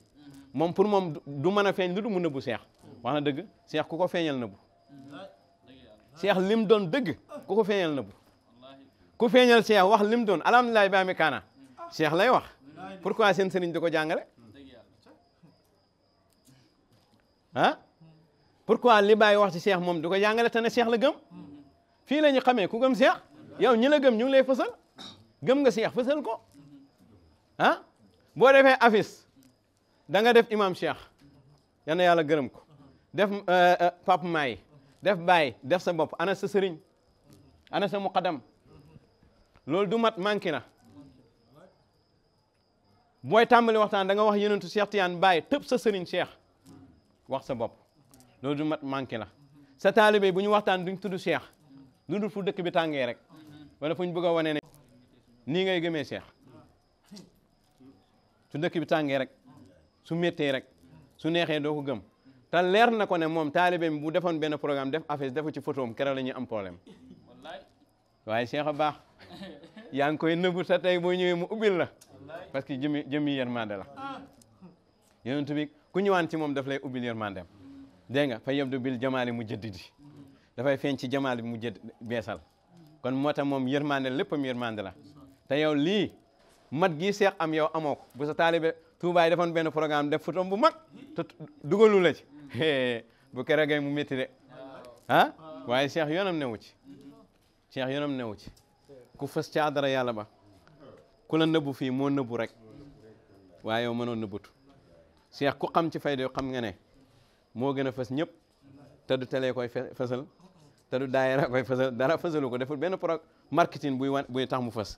[SPEAKER 2] moom pour moom du mën a feeñ lu du mu nëbbu Cheikh wax na dëgg Cheikh ku ko feeñal nëbbu Cheikh lim doon dëgg ku ko feeñal nëbbu ku feeñal Cheikh wax lim doon alhamdulilah bi ami kaana Cheikh lay wax pourquoi seen sëriñ di ko jàngale pourquoi li Baye wax ci Cheikh moom du ko jàngale te ne Cheikh la gëm fii la ñu xamee ku gëm Cheikh yow ñi la gëm ñu ngi lay fësal gëm nga Cheikh fësal ko ah boo defee affiche da nga def imam Cheikh yal na yàlla gërëm ko def Pape Maye def Baye def sa bopp ana sa sëriñ ana sa muqaddam loolu du mat manqué na booy tàmbali waxtaan da nga wax yonentu Cheikh Tidiane Baye tëb sa sëriñ Cheikh wax sa bopp loolu du mat manqué la sa taalibe bu ñu waxtaan duñ tudd Cheikh lu dul fu dëkk bi tàngee rek wala fu ñu bëgg a wane ne nii ngay gëmee Cheikh su dëkk bi tàngee rek su méttee rek su neexee doo ko gëm te leer na ko ne moom taalibe bu defoon benn programme def affaire defu ci photo am keroog la ñuy am problème waaye Cheikh a baax yaa ngi koy nëbbu sa tey boo ñëwee mu ubbil la parce que jëmi yërmande la yonent bi ku ñëwaan ci moom daf lay ubbil yërmandeem dégg nga fa yabdu bil jamaali mu jëddidi dafay feeñ ci jamaal bi mu jëdd beesal kon moo tax moom yërmande léppam yërmande la te yow lii mat gii Cheikh am yow amoo ko bu sa taalibe Touba yi defoon benn programme def photo bu mag te dugalu la ci bu keroogee mu métti de ah waaye Cheikh yoonam newu ci Cheikh yoonam newu ci ku fës ca dara yàlla ba ku la nëbbu fii moo nëbbu rek waaye yow mënoo nëbbutu Cheikh ku xam ci fayda xam nga ne moo gën a fës ñëpp te du télé koy fësal te du daayira koy fësal dara fësalu ko deful benn pro marketing buy tax mu fës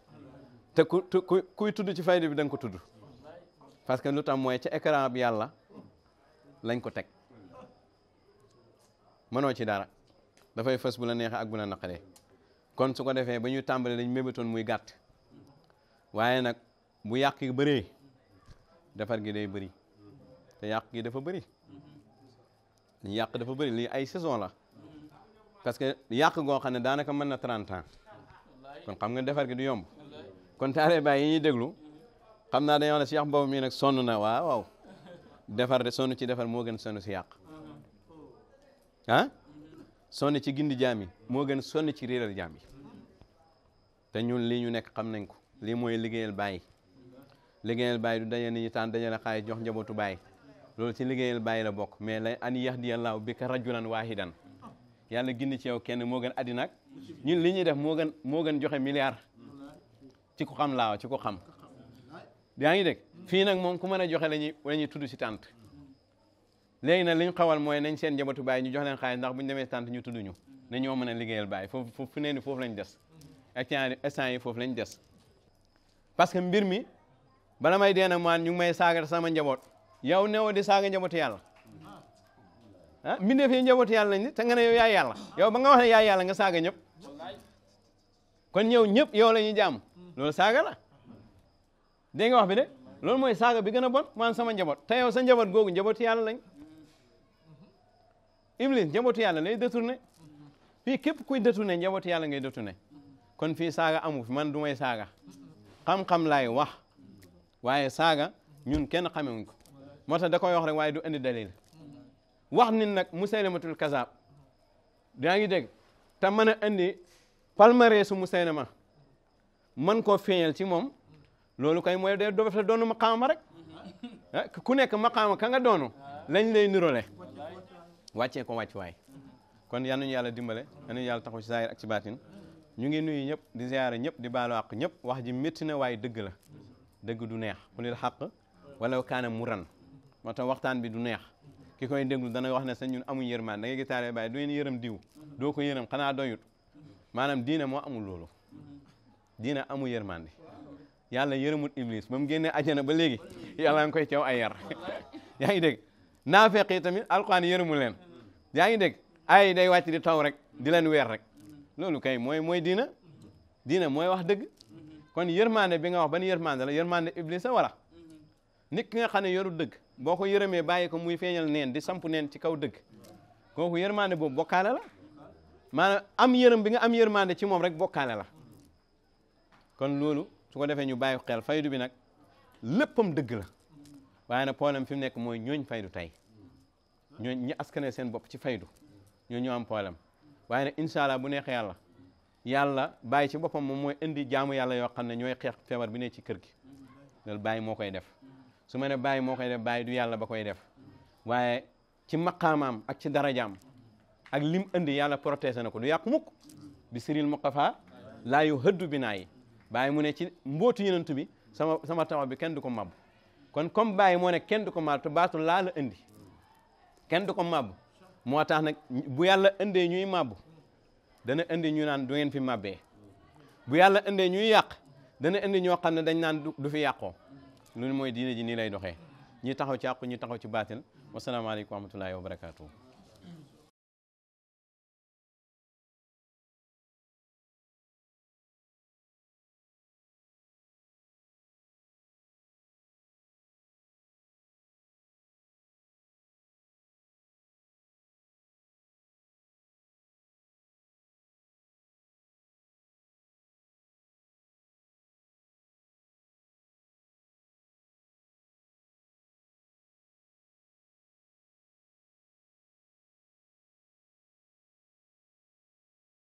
[SPEAKER 2] te kuy tudd ci fayda bi da nga ko tudd parce que lu tax mooy ca écran bi yàlla lañ ko teg mënoo ci dara dafay fës bu la neexee ak bu la naqaree kon su ko defee ba ñuy tàmbali dañ mébétoon muy gàtt waaye nag bu yàq gi bëree defar gi day bëri te yàq gi dafa bëri ñu yàq dafa bëri lii ay saison la parce que yàq goo xam ne daanaka mën na 30 ans kon xam nga defar gi du yomb kon taale baay yi ñuy déglu xam naa dañoo ne Cheikh boobu mii nag sonn na waaw defar de sonn ci defar moo gën sonn si yàq ah sonn ci gindi jaam yi moo gën sonn ci réeral jaam yi te ñun lii ñu nekk xam nañ ko lii mooy liggéeyal baay liggéeyal baay du daje nit ñi taan dajale xaay jox njabootu baay loolu ci liggéeyal baay la bokk mais lay an yahdiyallahu bika rajulan wahidan yàlla gindi ci yow kenn moo gën addina ak ñun li ñuy def moo gën joxe milliard ci ko xam laaw ci ko xam yaa ngi dégg fii nag moom ku mën a joxe la ñuy tudd si tànt léegi nag li ñu xawal mooy nañ seen njabootu baay ñu jox leen xaalis ndax bu ñu demee tànt ñu tudd ñu ne ñoo mën a liggéeyal baay foofu fu ne ni foofu lañ des instant yi foofu lañ des parce que mbir mi bala may dee nag maan ñu ngi may saaga sama njaboot yow newoo di saaga njabootu yàlla ah mbindeef yi njabootu yàlla lañ te nga ne yow yaay yàlla yow ba nga wax ne yaay yàlla nga saaga ñëpp kon ñëw ñëpp yow la ñuy jàmm loolu saaga la dégg nga wax bi de loolu mooy saaga bi gën a bon man sama njaboot te yow sa njaboot googu njabootu yàlla lañ Iblis njabootu yàlla lay détourné fii képp kuy détourné njabootu yàlla ngay détourné kon fii saaga amu fi man du may saaga xam-xam laay wax waaye saaga ñun kenn xamewuñ ko moo tax da koy wax rek waaye du indi dalil wax nit nag Musaylamatul Kazaab yaa ngi dégg te mën a indi palmarès su Musaylama mën koo feeñal ci moom loolu kay mooy de dafa doonu maqaama rek ku nekk maqaama ka nga doonu lañ lay nirole wàccee ko wàcc waay kon yal nañu yàlla dimbale yal nañu yàlla taxaw ci zaahir ak ci baatin ñu ngi nuyu ñëpp di ziyaare ñëpp di baalu àq ñëpp wax ji métti na waaye dëgg la dëgg du neex xulil xaq wala kaana mu ran moo tax waxtaan bi du neex ki koy déglu dana wax ne sa ñun amuñ yërmaan da ngay gis taale baay du ngeen yërëm diw doo ko yërëm xanaa doyut maanaam diina moo amul loolu diina amul yërmande yàlla yërëmut Iblis ba mu génnee ajana ba léegi yàlla nga koy caw ay yar yaa ngi dégg naafeq yi tamit alquran yërëmu leen yaa ngi dégg ay day wàcc di taw rek di leen weer rek loolu kay mooy diina mooy wax dëgg kon yërmande bi nga wax ban yërmande la yërmande Iblis la wala nit ki nga xam ne yoru dëgg boo ko yërëmee bàyyi ko muy feeñal neen di samp neen ci kaw dëgg kooku yërmande boobu bokkaale la maanaam am yërëm bi nga am yërmande ci moom rek bokkaale la kon loolu su ko defee ñu bàyyi xel faydu bi nag léppam dëgg la waaye nag problème fi mu nekk mooy ñooñ faydu tey ñooñ ñi askane seen bopp ci faydu ñoo am problème waaye nag incha allah bu neexee yàlla bàyyi ci boppam moom mooy indi jaamu yàlla yoo xam ne ñooy xeex feebar bi ne ci kër gi loolu bàyyi moo koy def su ma ne bàyyi moo koy def bàyyi du yàlla ba koy def waaye ci maqaamaam ak ci darajaam ak lim indi yàlla protégé na ko du yàqu mukk bi siril muqafa laa yu hëddu bi naa yi bàyyi mu ne ci mbootu yenantu bi sama tawa bi kenn du ko màbb kon comme bàyyi moo ne kenn du ko màbb te baatu laa la indi kenn du ko màbb moo tax nag bu yàlla indee ñuy màbb dana indi ñu naan du ngeen fi màbbee bu yàlla indee ñuy yàq dana indi ñoo xam ne dañ naan du fi yàqoo loolu mooy diine ji nii lay doxee ñi taxaw ci àqu ñi taxaw ci baatil wasalaamaaleykum wa rahmatullahi wa barakatuh